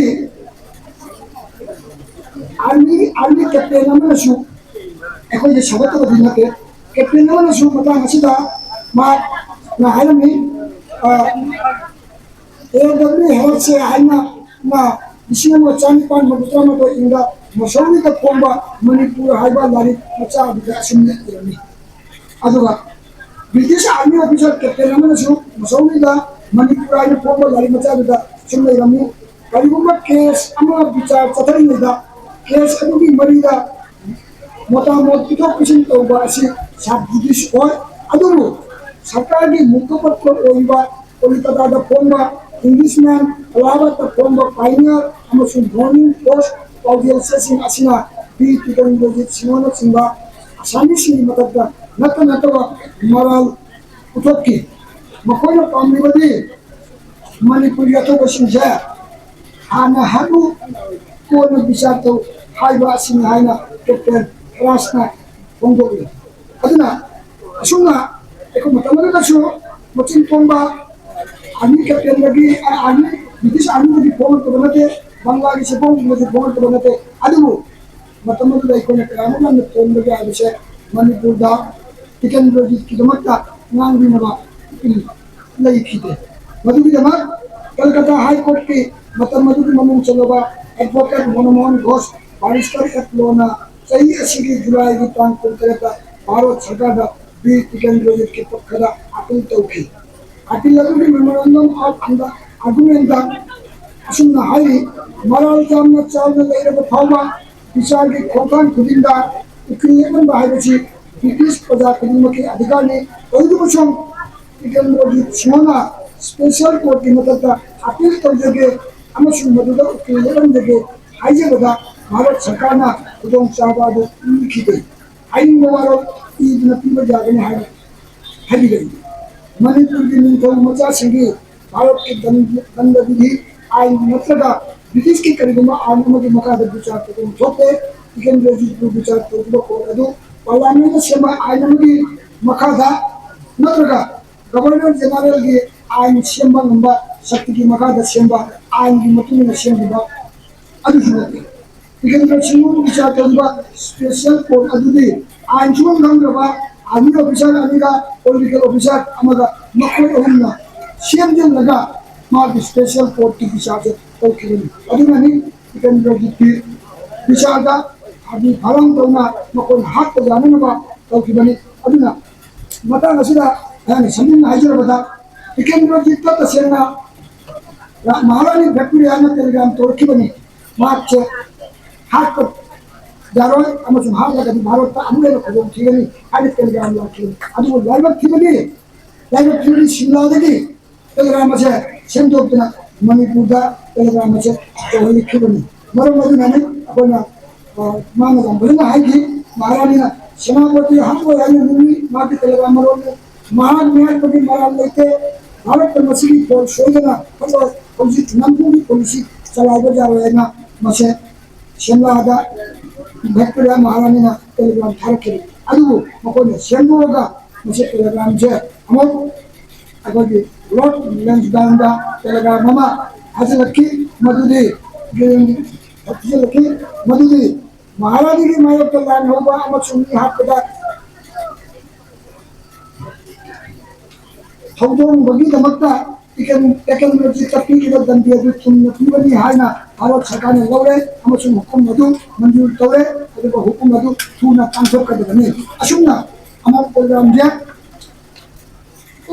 ꯑꯥꯔꯃꯤ, ꯑꯥꯔꯃꯤ ꯀꯦꯞꯇꯦꯟ ꯑꯃꯅꯁꯨ ꯑꯩꯈꯣꯏꯒꯤ ꯁꯧꯒꯠꯇꯕꯗꯤ ꯅꯠꯇꯦ꯫ ꯀꯦꯞꯇꯦꯟ ꯑꯃꯅꯁꯨ ꯃꯇꯥꯡ ꯑꯁꯤꯗ ꯃꯍꯥꯛꯅ ꯍꯥꯏꯔꯝꯃꯤ, ꯑ, "ꯑꯦ ꯗꯕ꯭ꯂꯤꯎ ꯍꯦꯔꯠꯁꯦ" ꯍꯥꯏꯅ ꯃꯥ ꯂꯤꯁꯤꯡ ꯑꯃꯒ ꯆꯥꯅꯤꯄꯥꯟ ꯃꯔꯤꯐꯨ ꯇꯔꯥꯃꯥꯊꯣꯏ ꯏꯪꯗ ꯃꯁꯧꯂꯤꯗ ꯐꯣꯡꯕ ꯃꯅꯤꯄꯨꯔ ꯍꯥꯏꯕ ꯂꯥꯏꯔꯤꯛ ꯃꯆꯥ ꯑꯗꯨꯗ ꯑꯁꯨꯝꯅ ꯏꯔꯝꯃꯤ꯫ ꯑꯗꯨꯒ British Army officer captain ꯑꯃꯅꯁꯨ ꯃꯁꯧꯂꯤꯗ Manipur ꯍꯥꯏꯅ ꯐꯣꯡꯕ ꯂꯥꯏꯔꯤꯛ ꯃꯆꯥ ꯑꯗꯨꯗ ꯑꯁꯨꯝꯅ ꯏꯔꯝꯃꯤ: "ꯀꯔꯤꯒꯨꯝꯕ case ꯑꯃ ꯕꯤꯆꯥꯔ ꯆꯠꯊꯔꯤꯉꯩꯗ case ꯑꯗꯨꯒꯤ ꯃꯔꯤꯗ ꯃꯣꯇꯥꯃꯣꯠ ꯄꯤꯊꯣꯛ ꯄꯤꯁꯤꯟ ꯇꯧꯕ ꯑꯁꯤ sub judice ꯑꯣꯏ, ꯑꯗꯨꯕꯨ ꯁꯔꯀꯥꯔꯒꯤ ꯃꯨꯈꯄꯇ꯭ꯔ ꯑꯣꯏꯔꯤꯕ ꯀꯣꯜꯀꯇꯥꯗ ꯐꯣꯡꯕ Englishman, ꯑꯂꯥꯍꯥꯕꯥꯗꯇ ꯐꯣꯡꯕ Pioneer ꯑꯃꯁꯨꯡ Morning Post ꯄꯥꯎꯖꯦꯜ ꯆꯦꯁꯤꯡ ꯑꯁꯤꯅ ꯕꯤꯔ ꯇꯤꯀꯦꯟꯗ꯭ꯔꯖꯤꯠ ꯁꯤꯡꯍꯅꯆꯤꯡꯕ ꯑꯁꯥꯃꯤꯁꯤꯡꯒꯤ ꯃꯊꯛꯇ ꯅꯠꯇ ꯅꯠꯇꯕ ꯃꯔꯥꯜ ꯄꯨꯊꯣꯛꯈꯤ꯫ ꯃꯈꯣꯏꯅ ꯄꯥꯝꯂꯤꯕꯗꯤ ꯃꯅꯤꯄꯨꯔꯒꯤ ꯑꯊꯧꯕꯁꯤꯡꯁꯦ ꯍꯥꯟꯅ ꯍꯥꯠꯂꯨ, ꯀꯣꯟꯅ ꯕꯤꯆꯥꯔ ꯇꯧ ꯍꯥꯏꯕ ꯑꯁꯤꯅꯤ" ꯍꯥꯏꯅ ꯀꯦꯞꯇꯦꯟ ꯔꯥꯖꯅ ꯐꯣꯡꯗꯣꯛꯂꯤ꯫ ꯑꯗꯨꯅ ꯑꯁꯨꯝꯅ ꯑꯩꯈꯣꯏ ꯃꯇꯝ ꯑꯗꯨꯗꯁꯨ ꯃꯆꯤꯟ ꯇꯣꯡꯕ ꯑꯥꯔꯃꯤ ꯀꯦꯞꯇꯦꯟꯗꯒꯤ, ꯑꯥꯔꯃꯤ, ꯕ꯭ꯔꯤꯇꯤꯁ ꯑꯥꯔꯃꯤꯗꯒꯤ ꯐꯣꯡꯂꯛꯄꯗ ꯅꯠꯇꯦ, ꯕꯪꯂꯥꯒꯤ ꯁꯤꯐꯥꯏꯁꯤꯡꯗꯒꯤ ꯐꯣꯡꯂꯛꯄꯗ ꯅꯠꯇꯦ, ꯑꯗꯨꯕꯨ ꯃꯇꯝ ꯑꯗꯨꯗ ꯑꯩꯈꯣꯏꯅ ꯀꯌꯥꯃꯨꯛ ꯌꯥꯝꯅ ꯇꯣꯡꯕꯒꯦ ꯍꯥꯏꯕꯁꯦ ꯃꯅꯤꯄꯨꯔꯗ ꯇꯤꯀꯦꯟꯗ꯭ꯔꯖꯤꯠꯀꯤꯗꯃꯛꯇ ꯉꯥꯡꯕꯤꯅꯕ ꯂꯩꯈꯤꯗꯦ꯫ ꯃꯗꯨꯒꯤꯗꯃꯛ ꯀꯜꯀꯇꯥ ꯍꯥꯏ ꯀꯣꯔꯠꯀꯤ ꯃꯇꯝ ꯑꯗꯨꯒꯤ ꯃꯃꯤꯡ ꯆꯠꯂꯕ ꯑꯦꯗꯚꯣꯀꯦꯠ ꯃꯣꯅꯣꯃꯣꯍꯟ ꯘꯣꯁ, ꯕꯥꯔꯤꯁꯇꯔ ꯑꯦꯐ ꯂꯣꯅ ꯆꯍꯤ ꯑꯁꯤꯒꯤ ꯖꯨꯂꯥꯏꯒꯤ ꯇꯥꯡ ꯀꯨꯟꯇꯔꯦꯠꯇ ꯚꯥꯔꯠ ꯁꯔꯀꯥꯔꯗ ꯕꯤꯔ ꯇꯤꯀꯦꯟꯗ꯭ꯔꯖꯤꯠꯀꯤ ꯄꯛꯈꯗ ꯑꯥꯄꯤꯜ ꯇꯧꯈꯤ꯫ ꯑꯥꯄꯤꯜ ꯑꯗꯨꯒꯤ memorandum of argumentꯗ ꯑꯁꯨꯝꯅ ꯍꯥꯏꯔꯤ: "ꯃꯔꯥꯜ ꯌꯥꯝꯅ ꯆꯥꯎꯅ ꯂꯩꯔꯕ ꯐꯥꯎꯕ ꯕꯤꯆꯥꯔꯒꯤ ꯈꯣꯡꯊꯥꯡ ꯈꯨꯗꯤꯡꯗ ꯎꯀꯤꯜ ꯂꯦꯞꯍꯟꯕ ꯍꯥꯏꯕꯁꯤ ꯕ꯭ꯔꯤꯇꯤꯁ ꯄ꯭ꯔꯖꯥ ꯈꯨꯗꯤꯡꯃꯛꯀꯤ ꯑꯙꯤꯀꯥꯔꯅꯤ꯫ ꯇꯧꯏꯒꯨꯝꯕꯁꯨꯡ ꯇꯤꯀꯦꯟꯗ꯭ꯔꯖꯤꯠ ꯁꯤꯡꯍꯅ special courtꯀꯤ ꯃꯊꯛꯇ ꯑꯥꯄꯤꯜ ꯇꯧꯖꯒꯦ ꯑꯃꯁꯨꯡ ꯃꯗꯨꯗ ꯎꯀꯤꯜ ꯂꯦꯞꯍꯟꯖꯒꯦ ꯍꯥꯏꯖꯕꯗ ꯚꯥꯔꯠ ꯁꯔꯀꯥꯔꯅ ꯈꯨꯗꯣꯡꯆꯥꯕ ꯑꯗꯨ ꯄꯤꯈꯤꯗꯦ꯫ ꯑꯏꯪꯕ ꯋꯥꯔꯣꯜ ꯏꯗꯨꯅ ꯄꯤꯕ ꯌꯥꯒꯅꯤ" ꯍꯥꯏꯅ ꯍꯥꯏꯕꯤꯔꯛꯏ꯫ ꯃꯅꯤꯄꯨꯔꯒꯤ ꯅꯤꯡꯊꯧ ꯃꯆꯥꯁꯤꯡꯒꯤ ꯚꯥꯔꯠꯀꯤ ꯗꯟ-, ꯗꯟꯗꯕꯤꯙꯤ ꯑꯥꯏꯟ ꯅꯠꯇ꯭ꯔꯒ ꯕ꯭ꯔꯤꯇꯤꯁꯀꯤ ꯀꯔꯤꯒꯨꯝꯕ ꯑꯥꯏꯟ ꯑꯃꯒꯤ ꯃꯈꯥꯗ ꯕꯤꯆꯥꯔ ꯇꯧꯐꯝ ꯊꯣꯛꯇꯦ꯫ ꯇꯤꯀꯦꯟꯗ꯭ꯔꯖꯤꯠꯄꯨ ꯕꯤꯆꯥꯔ ꯇꯧꯈꯤꯕ ꯀꯣꯔꯠ ꯑꯗꯨ ꯄꯥꯔꯂꯤꯌꯥꯃꯦꯟꯠꯅ ꯁꯦꯝꯕ ꯑꯥꯏꯟ ꯑꯃꯒꯤ ꯃꯈꯥꯗ ꯅꯠꯇ꯭ꯔꯒ ꯒꯕꯔꯅꯔ ꯖꯦꯅꯔꯦꯜꯒꯤ ꯑꯥꯏꯟ ꯁꯦꯝꯕ ꯉꯝꯕ ꯁꯛꯇꯤꯒꯤ ꯃꯈꯥꯗ ꯁꯦꯝꯕ ꯑꯥꯏꯟꯒꯤ ꯃꯇꯨꯡ ꯏꯟꯅ ꯁꯦꯝꯈꯤꯕ ꯑꯗꯨꯁꯨ ꯅꯠꯇꯦ꯫ ꯇꯤꯀꯦꯟꯗ꯭ꯔ ꯁꯤꯡꯍꯕꯨ ꯕꯤꯆꯥꯔ ꯇꯧꯔꯤꯕ special court ꯑꯗꯨꯗꯤ ꯑꯥꯏꯟ ꯁꯨꯈꯪ ꯈꯪꯗ꯭ꯔꯕ army officer ꯑꯅꯤꯒ political officer ꯑꯃꯒ ꯃꯈꯣꯏ ꯑꯍꯨꯝꯅ ꯁꯦꯝꯖꯤꯜꯂꯒ ꯃꯥꯒꯤ special courtꯀꯤ ꯕꯤꯆꯥꯔꯁꯦ ꯇꯧꯈꯤꯕꯅꯤ꯫ ꯑꯗꯨꯅꯅꯤ ꯇꯤꯀꯦꯟꯗ꯭ꯔꯖꯤꯠꯀꯤ ꯕꯤꯆꯥꯔꯗ ꯐꯥꯒꯤ ꯐꯔꯥꯡ ꯇꯧꯅ ꯃꯈꯣꯏꯅ ꯍꯥꯠꯄ ꯌꯥꯅꯅꯕ ꯇꯧꯈꯤꯕꯅꯤ꯫ ꯑꯗꯨꯅ ꯃꯇꯥꯡ ꯑꯁꯤꯗ ꯑꯩꯍꯥꯛꯅ ꯁꯝꯖꯤꯟꯅ ꯍꯥꯏꯖꯔꯕꯗ, ꯇꯤꯀꯦꯟꯗ꯭ꯔꯖꯤꯠꯇ ꯇꯁꯦꯡꯅ ꯃꯍꯥꯔꯥꯅꯤ ꯚꯤꯛꯇꯣꯔꯤꯌꯥꯅ ꯇꯦꯂꯤꯒ꯭ꯔꯥꯝ ꯇꯧꯔꯛꯈꯤꯕꯅꯤ꯫ ꯃꯍꯥꯛꯁꯦ ꯍꯥꯠꯄ ꯌꯥꯔꯣꯏ ꯑꯃꯁꯨꯡ ꯍꯥꯠꯂꯒꯗꯤ ꯚꯥꯔꯠꯇ ꯑꯃꯨꯛ ꯍꯦꯟꯅ ꯈꯨꯗꯣꯡ ꯊꯤꯒꯅꯤ ꯍꯥꯏꯅ ꯇꯦꯂꯤꯒ꯭ꯔꯥꯝ ꯂꯥꯛꯈꯤꯕꯅꯤ꯫ ꯑꯗꯨꯕꯨ ꯂꯥꯏꯕꯛ ꯊꯤꯕꯗꯤ, ꯂꯥꯏꯕꯛ ꯊꯤꯕꯗꯤ ꯁꯤꯝꯂꯥꯗꯒꯤ ꯇꯦꯂꯤꯒ꯭ꯔꯥꯝ ꯑꯁꯦ ꯁꯦꯝꯗꯣꯛꯇꯨꯅ ꯃꯅꯤꯄꯨꯔꯗ ꯇꯦꯂꯤꯒ꯭ꯔꯥꯝ ꯑꯁꯦ ꯇꯧꯍꯜꯂꯛꯈꯤꯕꯅꯤ꯫ ꯃꯔꯝ ꯑꯗꯨꯅꯅꯤ ꯑꯩꯈꯣꯏꯅ, ꯑ, ꯃꯥꯅ ꯌꯥꯝ ꯐꯖꯅ ꯍꯥꯏꯈꯤ, ꯃꯍꯥꯔꯥꯅꯤꯅ ꯁꯦꯅꯥꯄꯇꯤ ꯍꯥꯠꯂꯣꯏ ꯍꯥꯏꯅ ꯅꯨꯃꯤꯠ ꯃꯥꯒꯤ ꯇꯦꯂꯤꯒ꯭ꯔꯥꯝ ꯃꯔꯣꯜꯗ ꯃꯍꯥꯛ ꯃꯤꯍꯥꯠꯄꯒꯤ ꯃꯔꯥꯜ ꯂꯩꯇꯦ, ꯚꯥꯔꯠꯇ ꯃꯁꯤꯒꯤ ꯐꯣꯜ ꯁꯣꯏꯗꯅ ꯍꯧꯖꯤꯛ ꯅꯝꯐꯨꯒꯤ ꯄꯣꯂꯤꯁꯤ ꯆꯂꯥꯏꯕ ꯌꯥꯔꯣꯏ ꯍꯥꯏꯅ ꯃꯁꯦ ꯁꯤꯝꯂꯥꯗ ꯚꯤꯛꯇꯣꯔꯤꯌꯥ ꯃꯍꯥꯔꯥꯅꯤꯅ ꯇꯦꯂꯤꯒ꯭ꯔꯥꯝ ꯊꯥꯔꯛꯈꯤꯕꯅꯤ꯫ ꯑꯗꯨꯕꯨ ꯃꯈꯣꯏꯅ ꯁꯦꯝꯗꯣꯛꯑꯒ ꯃꯁꯤ ꯇꯦꯂꯤꯒ꯭ꯔꯥꯝꯁꯦ ꯑꯃꯨꯛ ꯑꯩꯈꯣꯏꯒꯤ ꯂꯣꯔꯗ ꯂꯦꯟꯁꯗꯥꯎꯟꯗ ꯇꯦꯂꯤꯒ꯭ꯔꯥꯝ ꯑꯃ ꯊꯥꯖꯤꯜꯂꯛꯈꯤ, ꯃꯗꯨꯗꯤ ꯊꯥꯖꯤꯜꯂꯛꯈꯤ, ꯃꯗꯨꯗꯤ ꯃꯍꯥꯔꯥꯅꯤꯒꯤ ꯃꯥꯌꯣꯛꯇ ꯂꯥꯟ ꯍꯧꯕ ꯑꯃꯁꯨꯡ ꯃꯤ ꯍꯥꯠꯄꯗ ꯊꯧꯗꯣꯛꯕꯒꯤꯗꯃꯛꯇ ꯇꯦꯀꯦꯟ-, ꯇꯦꯀꯦꯟꯗ꯭ꯔꯖꯤꯠꯇ ꯄꯤꯔꯤꯕ ꯗꯟꯗꯤ ꯑꯗꯨ ꯆꯨꯝꯅ ꯄꯤꯕꯅꯤ ꯍꯥꯏꯅ ꯚꯥꯔꯠ ꯁꯔꯀꯥꯔꯅ ꯂꯧꯔꯦ ꯑꯃꯁꯨꯡ ꯍꯨꯀꯨꯝ ꯑꯗꯨ ꯃꯟꯖꯨꯔ ꯇꯧꯔꯦ, ꯑꯗꯨꯒ ꯍꯨꯀꯨꯝ ꯑꯗꯨ ꯊꯨꯅ ꯄꯥꯡꯊꯣꯛꯀꯗꯕꯅꯤ꯫ ꯑꯁꯨꯝꯅ ꯑꯃꯔ ꯄ꯭ꯔꯣꯒ꯭ꯔꯥꯝꯁꯦ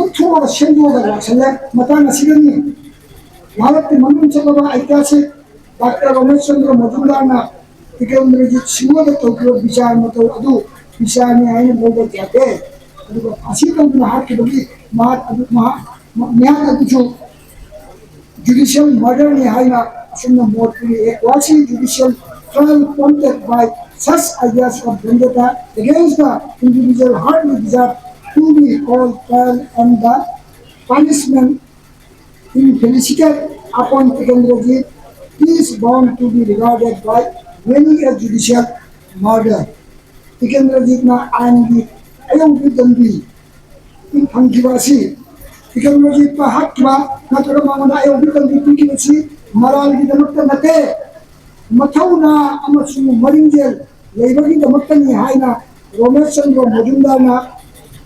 ꯎꯠꯊꯣꯛꯑꯒ ꯁꯦꯝꯗꯣꯛꯑꯒ ꯂꯥꯛꯁꯜꯂꯦ꯫ ꯃꯇꯥꯡ ꯑꯁꯤꯗꯅꯤ ꯚꯥꯔꯠꯀꯤ ꯃꯃꯤꯡ ꯆꯠꯂꯕ ꯑꯥꯏꯇꯤꯍꯥꯁꯤꯛ ꯗꯥꯛꯇꯔ ꯔꯣꯃꯦꯁ ꯆꯟꯗ꯭ꯔ ꯃꯖꯨꯝꯗꯥꯔꯅ ꯇꯤꯀꯦꯟꯗ꯭ꯔꯖꯤꯠ ꯁꯤꯡꯍꯗ ꯇꯧꯈꯤꯕ ꯕꯤꯆꯥꯔ ꯃꯇꯧ ꯑꯗꯨ ꯕꯤꯆꯥꯔꯅꯤ ꯍꯥꯏꯅ ꯂꯧꯕ ꯌꯥꯗꯦ꯫ ꯑꯗꯨꯒ ꯐꯥꯁꯤ ꯇꯧꯗꯨꯅ ꯍꯥꯠꯈꯤꯕꯒꯤ ꯃꯍꯥꯛ ꯑꯗꯨ, ꯃꯍꯥꯛ, ꯃꯤꯍꯥꯠ ꯑꯗꯨꯁꯨ judicial murder ꯅꯤ ꯍꯥꯏꯅ ꯑꯁꯨꯝꯅ ꯃꯣꯠ ꯄꯤꯔꯤ꯫ A quasi judicial trial prompted by such ideas of vendetta against the individual hardly deserve to be called trial, and the punishment inflicted upon Tikendrajit is bound to be regarded by many as judicial murder. ꯇꯤꯀꯦꯟꯗ꯭ꯔꯖꯤꯠꯅ ꯑꯥꯏꯟꯒꯤ ꯑꯌꯧꯕꯤ ꯗꯟꯗꯤ ꯐꯪꯈꯤꯕ ꯑꯁꯤ, ꯇꯤꯀꯦꯟꯗ꯭ꯔꯖꯤꯠꯄꯨ ꯍꯥꯠꯈꯤꯕ ꯅꯠꯇ꯭ꯔꯒ ꯃꯉꯣꯟꯗ ꯑꯌꯧꯕꯤ ꯗꯟꯗꯤ ꯄꯤꯈꯤꯕꯁꯤ ꯃꯔꯥꯜꯒꯤꯗꯃꯛꯇ ꯅꯠꯇꯦ, ꯃꯊꯧꯅꯥ ꯑꯃꯁꯨꯡ ꯃꯔꯤꯡꯖꯦꯜ ꯂꯩꯕꯒꯤꯗꯃꯛꯇꯅꯤ ꯍꯥꯏꯅ ꯔꯣꯃꯦꯁ ꯆꯟꯗ꯭ꯔ ꯃꯖꯨꯝꯗꯥꯔꯅ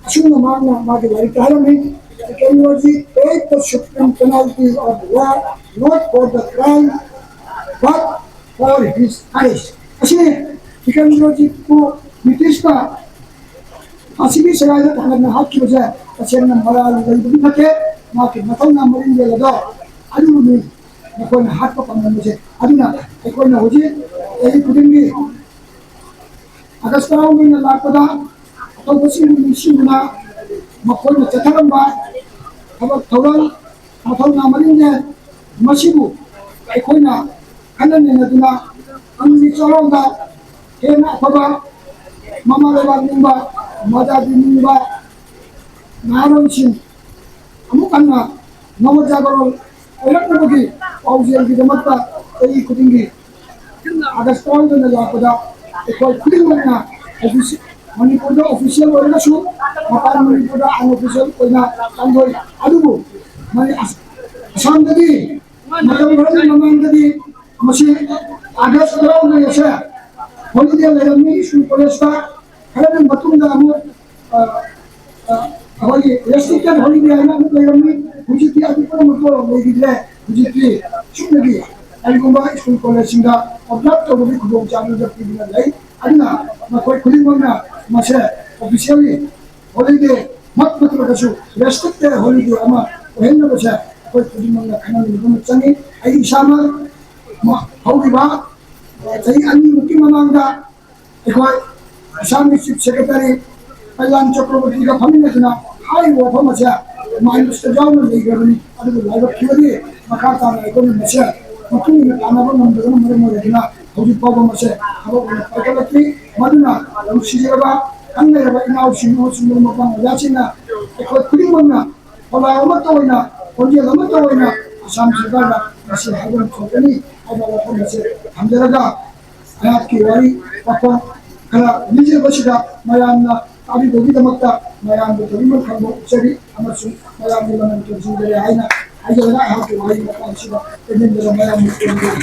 ꯑꯁꯨꯝꯅ ꯃꯍꯥꯛꯅ ꯃꯥꯒꯤ ꯂꯥꯏꯔꯤꯛꯇ ꯍꯥꯏꯔꯝꯃꯤ꯫ Tikendrajit paid the supreme penalty of law, not for the crime, but for his courage. ꯑꯁꯤꯅꯤ ꯇꯤꯀꯦꯟꯗ꯭ꯔꯖꯤꯠꯄꯨ ꯕ꯭ꯔꯤꯇꯤꯁꯅ ꯐꯥꯁꯤꯒꯤ ꯁꯦꯒꯥꯏꯗ ꯊꯥꯡꯒꯠꯅ ꯍꯥꯠꯈꯤꯕꯁꯦ ꯇꯁꯦꯡꯅ ꯃꯔꯥꯜ ꯂꯩꯕꯗꯤ ꯅꯠꯇꯦ꯫ ꯃꯍꯥꯛꯀꯤ ꯃꯊꯧꯅꯥ ꯃꯔꯤꯡꯖꯦꯜ ꯑꯗꯣ ꯑꯗꯨꯕꯨꯅꯤ ꯃꯈꯣꯏꯅ ꯍꯥꯠꯄ ꯄꯥꯝꯂꯝꯕꯁꯦ꯫ ꯑꯗꯨꯅ ꯑꯩꯈꯣꯏꯅ ꯍꯧꯖꯤꯛ ꯆꯍꯤ ꯈꯨꯗꯤꯡꯒꯤ ꯑꯥꯒꯁ ꯇꯔꯥꯍꯨꯝꯗꯣꯏꯅ ꯂꯥꯛꯄꯗ ꯑꯇꯣꯞꯄꯁꯤꯡꯕꯨ ꯅꯤꯡꯁꯤꯡꯗꯨꯅ ꯃꯈꯣꯏꯅ ꯆꯠꯊꯔꯝꯕ ꯊꯕꯛ ꯊꯧꯔꯝ, ꯃꯊꯧꯅꯥ ꯃꯔꯤꯡꯖꯦꯜ ꯃꯁꯤꯕꯨ ꯑꯩꯈꯣꯏꯅ ꯈꯟꯅ ꯅꯩꯅꯗꯨꯅ ꯇꯨꯡꯒꯤ ꯆꯔꯣꯜꯗ ꯍꯦꯟꯅ ꯑꯐꯕ, ꯃꯃꯥ ꯂꯩꯕꯥꯛ ꯅꯤꯡꯕ, ꯃꯖꯥꯇꯤ ꯅꯤꯡꯕ ꯅꯍꯥꯔꯣꯜꯁꯤꯡ ꯑꯃꯨꯛ ꯍꯟꯅ ꯅꯕꯖꯥꯒꯔꯣꯟ ꯑꯣꯏꯔꯛꯅꯕꯒꯤ ꯄꯥꯎꯖꯦꯜꯒꯤꯗꯃꯛꯇ ꯆꯍꯤ ꯈꯨꯗꯤꯡꯒꯤ ꯑꯥꯒꯁ ꯇꯔꯥꯍꯨꯝꯗꯣꯏꯅ ꯂꯥꯛꯄꯗ ꯑꯩꯈꯣꯏ ꯈꯨꯗꯤꯡꯃꯛꯅ ꯑꯣꯐꯤꯁ-, ꯃꯅꯤꯄꯨꯔꯗ ꯑꯣꯐꯤꯁꯤꯌꯦꯜ ꯑꯣꯏꯔꯒꯁꯨ ꯃꯄꯥꯟ ꯃꯅꯤꯄꯨꯔꯗ ꯑꯟꯑꯣꯐꯤꯁꯤꯌꯦꯜ ꯑꯣꯏꯅ ꯄꯥꯡꯊꯣꯛꯏ꯫ ꯑꯗꯨꯕꯨ ꯃꯅꯤ-, ꯑꯁ-, ꯑꯁꯥꯝꯗꯗꯤ ꯃꯇꯝ ꯈꯔꯒꯤ ꯃꯃꯥꯡꯗꯗꯤ ꯃꯁꯤ ꯑꯥꯒꯁ ꯇꯔꯥꯍꯨꯝꯗꯣꯏ ꯑꯁꯦ ꯍꯣꯂꯤꯗꯦ ꯂꯩꯔꯝꯃꯤ ꯁ꯭ꯀꯨꯜ ꯀꯣꯂꯦꯖꯇ꯫ ꯈꯔꯒꯤ ꯃꯇꯨꯡꯗ ꯑꯃꯨꯛ, ꯑ, ꯑ, ꯑꯩꯈꯣꯏꯒꯤ ꯔꯦꯁꯇ꯭ꯔꯤꯛꯇꯦꯠ ꯍꯣꯂꯤꯗꯦ ꯍꯥꯏꯅ ꯑꯃꯨꯛ ꯂꯩꯔꯝꯃꯤ꯫ ꯍꯧꯖꯤꯛꯇꯤ ꯑꯗꯨ ꯄꯨꯝꯅꯃꯛꯇꯣ ꯂꯩꯈꯤꯗ꯭ꯔꯦ꯫ ꯍꯧꯖꯤꯛꯇꯤ ꯁꯨꯞꯅꯒꯤ ꯀꯔꯤꯒꯨꯝꯕ ꯁ꯭ꯀꯨꯜ ꯀꯣꯂꯦꯖꯁꯤꯡꯗ ꯑꯣꯕꯖꯥꯔꯚ ꯇꯧꯕꯒꯤ ꯈꯨꯗꯣꯡꯆꯥꯕꯗꯨ ꯄꯤꯗꯨꯅ ꯂꯩ꯫ ꯑꯗꯨꯅ ꯃꯈꯣꯏ ꯈꯨꯗꯤꯡꯃꯛꯅ ꯃꯁꯦ ꯑꯣꯐꯤꯁꯤꯌꯦꯜꯂꯤ ꯍꯣꯂꯤꯗꯦ ꯃꯛ ꯅꯠꯇ꯭ꯔꯒꯁꯨ ꯔꯦꯁꯇ꯭ꯔꯤꯛꯇꯦꯠ ꯍꯣꯂꯤꯗꯦ ꯑꯃ ꯑꯣꯏꯍꯟꯅꯕꯁꯦ ꯑꯩꯈꯣꯏ ꯈꯨꯗꯤꯡꯃꯛꯅ ꯈꯟꯅꯃꯤꯟꯅꯕ ꯑꯃ ꯆꯪꯉꯤ꯫ ꯑꯩ ꯏꯁꯥꯃꯛ ꯃ-, ꯍꯧꯈꯤꯕ ꯆꯍꯤ ꯑꯅꯤꯃꯨꯛꯀꯤ ꯃꯃꯥꯡꯗ ꯑꯩꯈꯣꯏ ꯑꯁꯥꯝꯒꯤ ꯆꯤꯐ ꯁꯦꯀ꯭ꯔꯦꯇꯔꯤ ꯀꯜꯌꯥꯟ ꯆꯀ꯭ꯔꯕꯔꯇꯤꯒ ꯐꯝꯃꯤꯟꯅꯗꯨꯅ ꯍꯥꯏꯔꯤꯕ ꯋꯥꯐꯝ ꯑꯁꯦ ꯃꯥꯏꯟꯁꯇ ꯌꯥꯎꯅ ꯂꯩꯈ꯭ꯔꯕꯅꯤ꯫ ꯑꯗꯨꯕꯨ ꯂꯥꯏꯕꯛ ꯊꯤꯕꯗꯤ ꯃꯈꯥ ꯇꯥꯅ ꯑꯩꯈꯣꯏꯅ ꯃꯁꯦ ꯃꯇꯨꯡ ꯏꯟꯅ ꯇꯥꯟꯅꯕ ꯉꯝꯗꯕꯅ ꯃꯔꯝ ꯑꯣꯏꯔꯗꯨꯅ ꯍꯧꯖꯤꯛ ꯐꯥꯎꯕ ꯃꯁꯦ ꯊꯕꯛ ꯑꯣꯏꯅ ꯄꯥꯏꯈꯠꯂꯛꯇ꯭ꯔꯤ꯫ ꯃꯗꯨꯅ ꯅꯨꯡꯁꯤꯖꯔꯕ ꯈꯪ ꯂꯩꯔꯕ ꯏꯅꯥꯎꯁꯤꯡ ꯑꯃꯁꯨꯡ ꯃꯔꯨꯞ ꯃꯄꯥꯡ ꯑꯣꯖꯥꯁꯤꯡꯅ ꯑꯩꯈꯣꯏ ꯈꯨꯗꯤꯡꯃꯛꯅ ꯊꯧꯗꯥꯡ ꯑꯃꯠꯇ ꯑꯣꯏꯅ, ꯈꯣꯟꯖꯦꯜ ꯑꯃꯠꯇ ꯑꯣꯏꯅ ꯑꯁꯥꯝ ꯁꯔꯀꯥꯔꯗ ꯃꯁꯤ ꯍꯥꯏꯕ ꯊꯣꯛꯀꯅꯤ ꯍꯥꯏꯕ ꯋꯥꯐꯝ ꯑꯁꯤ ꯊꯝꯖꯔꯒ ꯑꯩꯍꯥꯛꯀꯤ ꯋꯥꯔꯤ ꯋꯥꯈꯜ ꯈꯔ ꯂꯤꯖꯕꯁꯤꯗ ꯃꯌꯥꯝꯅ ꯇꯥꯕꯤꯕꯒꯤꯗꯃꯛꯇ ꯃꯌꯥꯝꯕꯨ ꯊꯣꯏꯗꯣꯛꯅ ꯈꯪꯕ ꯎꯠꯆꯔꯤ ꯑꯃꯁꯨꯡ ꯃꯌꯥꯝꯕꯨ ꯂꯃꯟ ꯇꯧꯖꯔꯤ ꯍꯥꯏꯅ ꯍꯥꯏꯖꯔꯒ ꯑꯩꯍꯥꯛꯀꯤ ꯋꯥꯍꯩ ꯃꯇꯥꯡꯁꯤꯗ ꯇꯦꯟꯖꯤꯟꯖꯔ ꯃꯌꯥꯝꯕꯨ ꯇꯦꯟꯖꯔꯤ꯫